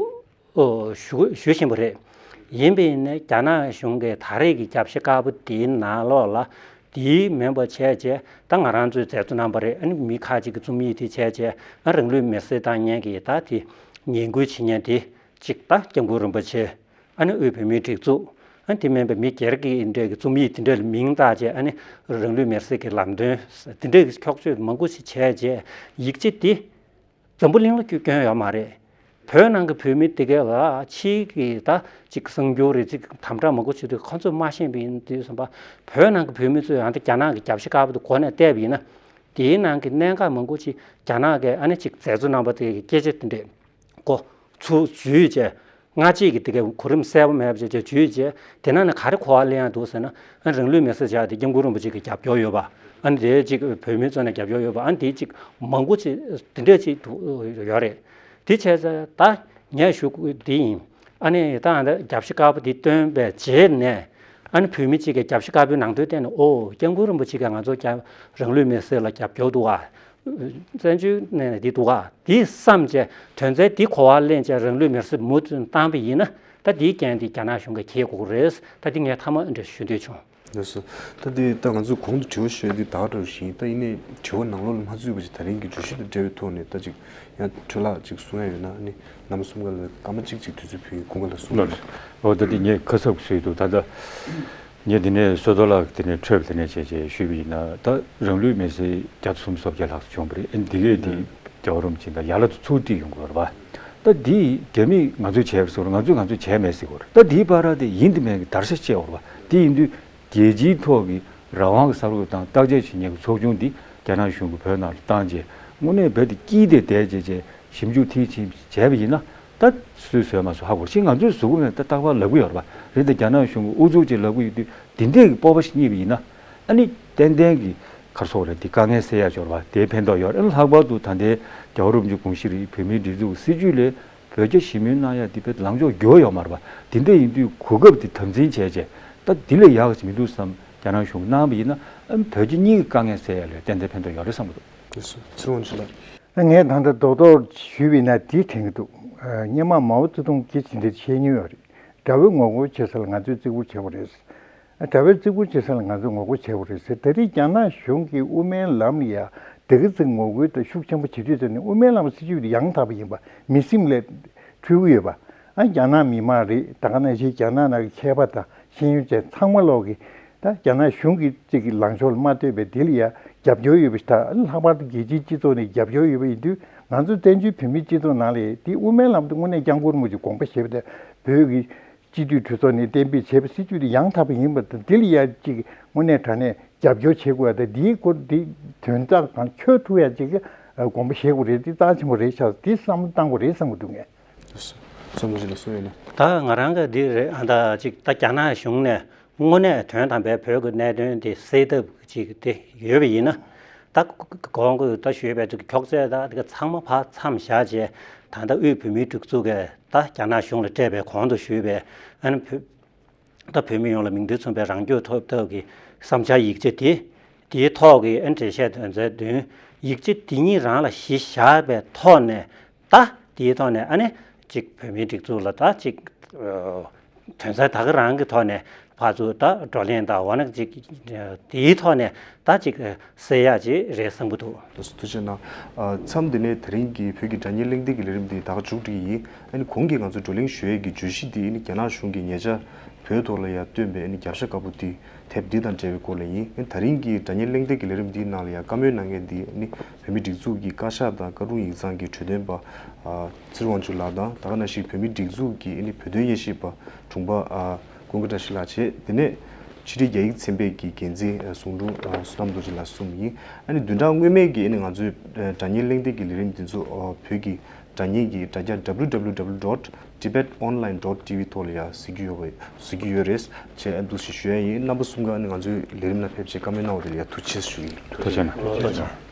ཨོ་ཞུ་ཞུ་བཞིན་པ་རེད། ཡིན་པས་ན་རྒྱ་ནག་གཞུང་གིས་ད་རེས་ཀྱི་རྒྱབ་ཤིག་དཀར་པོ་དེའི་ནང་ལོགས་ལ་དེའི་མིན་པ་བྱས་བྱས་ད་ང་རང་ཚོས་མཛད་གཙོ་རྣམ་པ་རེད། ཨ་ནི་མི་ཁག་ཅིག་གི་རྩོམ་ཡིག་དེ་བྱས་བྱས་ཨ་རང་ལུས་མེར་སྲེག་བཏང་མཁན་གྱི་ད་དེ་ངན་སྐུལ་བྱེད་མཁན་དེ་ཅིག་ད་སྐྱབས་མགོན་རིན་པོ་ཆེ། ཨ་ནི་དབུས་བོད་མིའི་སྒྲིག་འཛུགས། ཨ་ནི་དེ་མིན་པའི་མི་སྒེར་གྱི་འདྲ་གི་རྩོམ་ཡིག་དེ་འདྲ་ལ་མིང་བཏགས་བྱས། ཨ་ནི་རང་ལུས་མེར་སྲེག་གི་ལམ་སྟོན་དེ་འདྲ་གི་འཁྱོག་བརྗོད་མང་པོ་ཞིག་བྱས་བྱས་ཡིག་ཆ་དེ་འཛམ་བུ་གླིང་ལ་སྐྱོན་ཡོད་མ་རེད། བོད་ནང་གི་བོད་མི་དེ་གས་ལ་ཕྱིའི་གི་ད་ཅིག་གསར་འགྱུར་རེད། ཅིག་དམ་དྲག་མང་པོ་བྱེད་དུས་ཁོ་ཚོས་མ་ཤེས་པ་ཡིན་དུས་ཙམ་པ། བོད་ནང་གི་བོད་མི་ཚོས་ཡང་ད་རྒྱ་ནག་གི་རྒྱབ་ཤིག་དཀར་པོ་དེ་མགོ་ནས་བལྟས་པ་ཡིན་ན། དེའི་ནང་གི་གནད་འགག་མང་པོ་ཅིག་རྒྱ་ནག་གིས་ཨ་ནི་ཅིག་མཛད་གཙོ་རྣམ་པ་དེ་གི་སྐད་ཆ་དེ་འདྲས་མགོ་ཚུགས་འཛུལ་བྱས། སྔ་རྗེས་ཀྱི་དེ་གའི་གོ་རིམ་གསལ་པོ་མེད་པ་བྱས་བྱས་འཛུལ་བྱས། དེ་ནང་ནས་ག་རེ་གོ་བ་ལེན་ཡག་འདུག་ཟེར་ན། ཨ་རང་ལུས་མེར་སྲེག་བྱས་དེ་སྐྱབས་མགོན་རིན་པོ་ཆེ་གི་རྒྱབ་སྐྱོར་ཡོད་པ། ཨ་ནི་དེ་ཅིག་བོད་མི་ཚོ་ནས་རྒྱབ་སྐྱོར་ཡོད་པ། ཨ་ནི་དེ་ཅིག་མང་པོ་ཅིག་དེ་འདྲས་ཅིག་ཡོད་རེད། དེ་བྱས་ཙང་ད་ངས་ཞུ་དགོས་དེ་ཡིན། ཨ་ནི་ད་ཨ་ད་རྒྱབ་ཤིག་དཀར་པོ་དེ་བཏོན་པའི་རྗེས་ནས། ཨ་ནི་བོད་མི་གཅིག་གིས་རྒྱབ་ཤིག་དཀར་པོའི་ནང་དོན་བལྟས་ནས། ཨོ་སྐྱབས་མགོན་རིན་པོ་ཆེ་གིས་ང་ཚོ་རྒྱ་རང་ལུས་མེར་སྲེག་ལ་རྒྱབ་སྐྱོར་འདུག་ག། བཙན་བྱོལ་ནས་འདི་འདུག་ག། འདི་བསམ་བྱས་དོན་ཚན་འདི་གོ་བ་ལེན་བྱས་རང་ལུས་མེར་སྲེག་མུ་མཐུད་བཏང་པ་ཡིན་ན། ད་འདིའི་རྐྱེན་འདི་རྒྱ་ནག་གཞུང་གིས་འཁྱེར་དགོས་ཀྱི་རེད། ད་འདི་ངས་མཐའ་མ་འདྲ་ཞུ་འདོད་བྱུང་། ལགས་སོ། ད་འདི་ད་ང་ཚོས་གོང་དུ་དྲི་བ་ཞུས་འདི་དག་འདྲ་བཞིན། ད་ཡིན་ནའི་དྲི་བ་ནང་ལོགས་ལ་མ་ཚུད་པ་ཞིག་ད་རིང་གི་བརྗོད་གཞི་དང་འབྲེལ་བའི་ཐོག་ནས་ད་ཅིག་ཡང་འཕྲོས་ལྷག་ཅིག་གསུང་ཡ་ཡོད་ན། ཨ་ནི་རྣམ་པ་གསུམ་ཀ་ལ་སྐར་མ་གཅིག་ཅིག་དུས་ཚོད་ཕུལ་ཡིན། ཀུན་དགའ་ལགས་གསུང་རོགས། འོ་ད་འདི་ངས་ཁ་གསབ་ཞུས་འདུག་ད་ད། ངས་འདི་ནས་བསོད་རྡོར་ལགས་འདི་ནས་འཕྲོས་པ་འདི་ནས་བྱས་བྱས་ཞུས་པ་ཡིན་ན། ད་རང་ལུས་མེར་སྲེག་བརྒྱ་དང་སུམ་ཅུ་སོ་བརྒྱད་ལྷག་ཙམ་བྱུང་བ་རེད། ཨ་ནི་འདི་གས་འདི་ཨ་རྒྱལ་བ་རིན་པོ་ཆེ་དང་ཡར་ལ་ཚུར་ཁྲིད་ཡོང་གི་ཡོད་རེད་པ། ད་འདི་རྒྱ་མིས་ང་ཚོས་བྱས་པ་ཟེར་བ་རེད། ང་ཚོས་ང་ཚོས་བྱས་མེད་ཟེར་གྱི་ཡོད་རེད། ད་འདིའི་བར་དེ་ཡིན་དང་མིན་གྱི་བརྡར་ཤ་བཅད་ཡོད་རེད་པ། དེ་ཡིན་དུས་རྒྱལ་སྤྱིའི་ཐོག་གི་རང་དབང་གི་གསར་འགོད་དང་བརྟག་དཔྱད་བྱེད་མཁན་གྱི་ཚོགས་ཆུང་འདི་རྒྱ་ནག་གཞུང་གིས་བོད་ནང་ལ་བཏང་རྗེས། དངོས་གནས་བོད་དེ་དཀྱིལ་དེ་བསྡད་རྗེས་བྱས་ཞིབ་འཇུག་མཐིལ་ཕྱིན་བྱས་པ་ཡིན་ན། ད་སུས་བཟོས་མ་བཟོས་ཧ་གོ་རེད། ཕྱིན་ང་ཚོས་བཟོ་གི་མེད། ད་རྟག་པར་ལབ་ཀྱི་ཡོད་རེད་པ། རེད། ད་རྒྱ་ནག་གཞུང་གི་ཨུ་ཚུགས་ཅིག་ལབ་ཀྱི་ཡོད་དུས། འདི་འདྲས་ཀྱི་སྤོབས་པ་ཞིག་རྙེད་པ་ཡིན་ན། ཨ་ནི་ཏན་ཏན་གྱི་ག་རེ་ཟེར་དགོས་རེད། འདི་དཀའ་ངལ་སེལ་ཡག་ཅིག་ཡོད་རེད་པ། དེ་ཕན་ཐོགས་ཡོད་རེད། ཨ་ནི་ལྷག་པར་དུ་ད་ལྟའི་རྒྱལ་བ་རིན་པོ་ཆེ་དགོངས་གཞི་རེད། བོད་མིའི་སྒྲིག་འཛུགས་སྲིད་བྱུས་ལས་བོད་རྒྱ་ཞི་མོལ་གནང་ཡག་འདི་དཔེ་ལངས་ཕྱོགས་འགྱུར་བ་ཡོད་མ་རེད་པ། དེ་འདྲ་ཡིན་དུས་གོ་སྐབས་འདི་དམ་འཛིན་བྱས་བྱས། ད་འདི་ལས་ཡག་ཅིག་མི་འདུག་བསམ་རྒྱ་ནག་གཞུང་གིས་གནང་བ་ཡིན་ན། ཨ་ནི་བོད་རྒྱ་གཉིས་ཀྱི་དཀའ་ངལ་སེལ་ཡག་ལ་ཏན་ཏན་ཕན་ཐོགས་ཡོད་རེད་བསམ་གྱི་འདུག་ཚེ་དབང་ཕྱུག་ལགས། ངས་ད་ལྟ་རྡོག་རྡོག་ཞུས་པ་ཡིན་ན་འདི་དྲན་གྱི་འདུག་སྔོན་མ་མའོ་ཙེ་ཏུང་གིས་ཇི་འདྲ་བཤད་མྱོང་ཡོད་རེད། དགྲ་བོས་ངོ་རྒོལ་བྱེད་ས་ལ་ང་ཚོས་བརྩི་བཀུར་བྱེད་དགོས་རེད། དགྲ་བོས་བརྩི་བཀུར་བྱེད་ས་ལ་ང་ཚོས་ངོ་རྒོལ་བྱེད་དགོས་རེད་ཟེར། ད་རེས་རྒྱ་ནག་གཞུང་གིས་དབུ་མའི་ལམ་ལ་ཡ་དེ་ག་ཙིག་ངོ་རྒོལ་དང་ཤུགས་ཆེན་པོ་བྱེད་དུས་ཙམ་ནས། དབུ་མའི་ལམ་སྲིད་བྱུས་དེ་ཡང་དག་པ་ཡིན་པ་མི་སེམས་ལ་འཁྲུལ་གྱི་ཡོད་པ། ཨ་རྒྱ་ནག་མི་མང་རེད། ད་ག་ནང་བཞིན་རྒྱ་ནག་ནང་གི་མཁས་པ་དང་ཤེས་ཡོན་ཅན་ཚང་མ་ལོག་གིས་ད་རྒྱ་ནག་གཞུང་གི་ཅིག་གི་ལངས་ཕྱོགས་ལ་མ་ལྟོས་པའི་དེ་ལ་ཡ་རྒྱབ་སྐྱོར་ཡོད་པ་ཞིག་དང་། ལྷག་པར་དུ་རྒྱལ་སྤྱིའི་སྤྱི་ཚོགས་ནས་རྒྱབ་སྐྱོར་ཡོད་པ་ཡིན་དུས། ང་ཚོ་བཙན་བྱོལ་བོད་མིའི་སྤྱི་ཚོགས་ནང་ལ་དེ་དབུ་མའི་ལམ་དེ་དངོས་གནས་སྐྱབས་མགོན་རིན་པོ་ཆེས་དགོངས་པ་བཞེས་པ་དང་། བོད་ཀྱི་སྤྱི་འཐུས་གྲོས་ཚོགས་ནས་གཏན་འབེབས་བྱས་པའི་སྲིད་བྱུས་དེ་ཡང་དག་པ་ཡིན་པ་དང་། དེ་ལ་ཡ་ཅིག་དངོས་གནས་དྲང་གནས་རྒྱབ་སྐྱོར་བྱེད་དགོས་པ་དང་། དེའི་སྐོར་དེ་དོན་དག་དང་འཁྱོལ་ཐུབ་ཡ་ཅིག་དགོངས་པ་བཞེས་དགོས་རེད། དེ་རྩ་ཆེན་པོ་རེད་ཤག་དེ་བསམ་བློ་བཏང་དགོས་རེད་བསམ་གྱི་འདུག་ངས། བསམ་བློ་ཞིག་ལ་གསུངས་ཡོད་ན། ད་ང་རང་གི་འདི་རེད། ཨ་ད་ཅིག་ད་རྒྱ་ནག་གཞུང་ནས་དངོས་གནས་དོན་དམ་པའི་བོད་ཀྱི་གནད་དོན་དེ་སེལ་ཐབས་ཅིག་དེ་ཡོད་པ་ཡིན་ན། ད་གོང་གི་ད་ཞུས་པའི་ཅིག་འཁྱོག་ཚད་ད་དེ་ག་ཚང་མ་ཕར་མཚམས་བཞག་བྱས། ད་ལྟ་དབུས་བོད་མིའི་སྒྲིག་འཛུགས་ཀྱིས་ད་རྒྱ་ནག་གཞུང་ལ་སྤྲད་པའི་གོང་དུ་ཞུས་པའི་ཨ་ནི་བོད་ད་བོད་མི་ཡོངས་ལ་མིང་དོན་མཚུངས་པའི་རང་སྐྱོང་ཐོབ་ཐབས་ཀྱི་བསམ་འཆར་ཡིག་ཆ་དེ། དེའི་ཐོག་གི་ཨ་ནི་འགྲེལ་བཤད་དོན་ཚན་བདུན། ཡིག་ཆ་དེ་གཉིས་རང་ལ་གཞི་བཞག་པའི་ཐོག་ནས། ད་དེའི་ཐོག་ནས་ཨ་ནི་ཅིག་བོད་མིའི་སྒྲིག་འཛུགས་ལ་ད་ཅིག་ཨ་དོན་ཚན་ད་ག་རང་གི་ཐོག་ནས་ ཕར་ཚུར་ད་བགྲོ་གླེང་དང་འོ་ན་ཅིག་དེའི་ཐོག་ནས་ད་ཅིག་སེལ་ཡག་ཅིག་རེད་བསམ་གྱི་འདུག། ཐུགས་རྗེ་ཆེ་གནང་། མཚམས་འདི་ནས་དེ་རིང་གི་བོད་ཀྱི་སྒྲ་སྙན་གླེང་སྟེགས་ཀྱི་ལས་རིམ་འདི་ད་ག་མཇུག་སྒྲིལ་ཡིན། ཨ་ནི་གོང་གི་ང་ཚོས་བགྲོ་གླེང་ཞུ་ཡས་ཀྱི་བརྗོད་གཞི་འདི་ཨ་ནི་རྒྱ་ནག་གཞུང་གིས་ཉེ་ཆར་བོད་ཐོག་ལ་ཡ་བཏོན་པའི་ཨ་ནི་རྒྱབ་ཤ་དཀར་པོ་འདི་དེབ་འདི་དང་འབྲེལ་བའི་སྐོར་ལ་ཡིན། ཨ་ནི་ད་རིང་གི་སྒྲ་སྙན་གླེང་སྟེགས་ཀྱི་ལས་རིམ་འདིའི་ནང་ལ་ཡ་བཀའ་མོལ་གནང་མཁན་འདི་ཨ་ནི་བོད་མིའི་སྒྲིག་འཛུགས་ཀྱི་བཀའ་ཤག་དང་བཀའ་དྲུང་ཡིག་ཚང་གི་གྲོས་སྟོན་པ་ཨ་ཚེ་རིང་དབང་ཕྱུག་ལགས་དང་། ད་ག་ནང་བཞིན་བོད་མིའི་སྒྲིག་འཛུགས་ཀྱི་ཨ་ནི་བོད་དོན་དབྱེ་ཞིབ་པ་དྲུང་པ་ཨ་ཀུན་དགའ་བཀྲ་ཤིས་ལགས་བྱས། དེ་ནས་ཕྱི་དྲིལ་རྒྱ་ཡིག་ཚན་པའི་གི་འགན་འཛིན་ཨ་ཟུང་དྲུང་ཨ་བསོད་ནམས་རྡོ་རྗེ་ལགས་གསུམ་ཡིན། ཨ་ནི་བདུན་ཕྲག་སྔོན་མའི་གི་ཨ་ནི་ང་ཚོའི་ཨ་སྒྲ་སྙན་གླེང་སྟེགས་ཀྱི་ལས་རིམ་འདི་ཚོ་ཨ་བོད་ཀྱི་སྒྲ་སྙན་གྱི་དྲ་རྒྱ་W W W dot tibet online dot T V ཐོག་ལ་ཡ་གཟིགས་རྒྱུ་ཡོད་པ་གཟིགས་རྒྱུ་ཡོད་རེད་ཅེས་ཨ་འདུག་ཞེས་ཞུ་ཡ་ཡིན། རྣམ་པ་གསུམ་ཀ་ཨ་ནི་ང་ཚོའི་ལས་རིམ་ནང་ཕེབས་བྱས་བཀའ་མོལ་གནང་བ་དེ་ལ་ཡ་ཐུགས་རྗེ་ཆེ་ཞུ་ཡིན། ཐུགས་རྗེ་གནང་། ཐུགས་རྗེ་གནང་།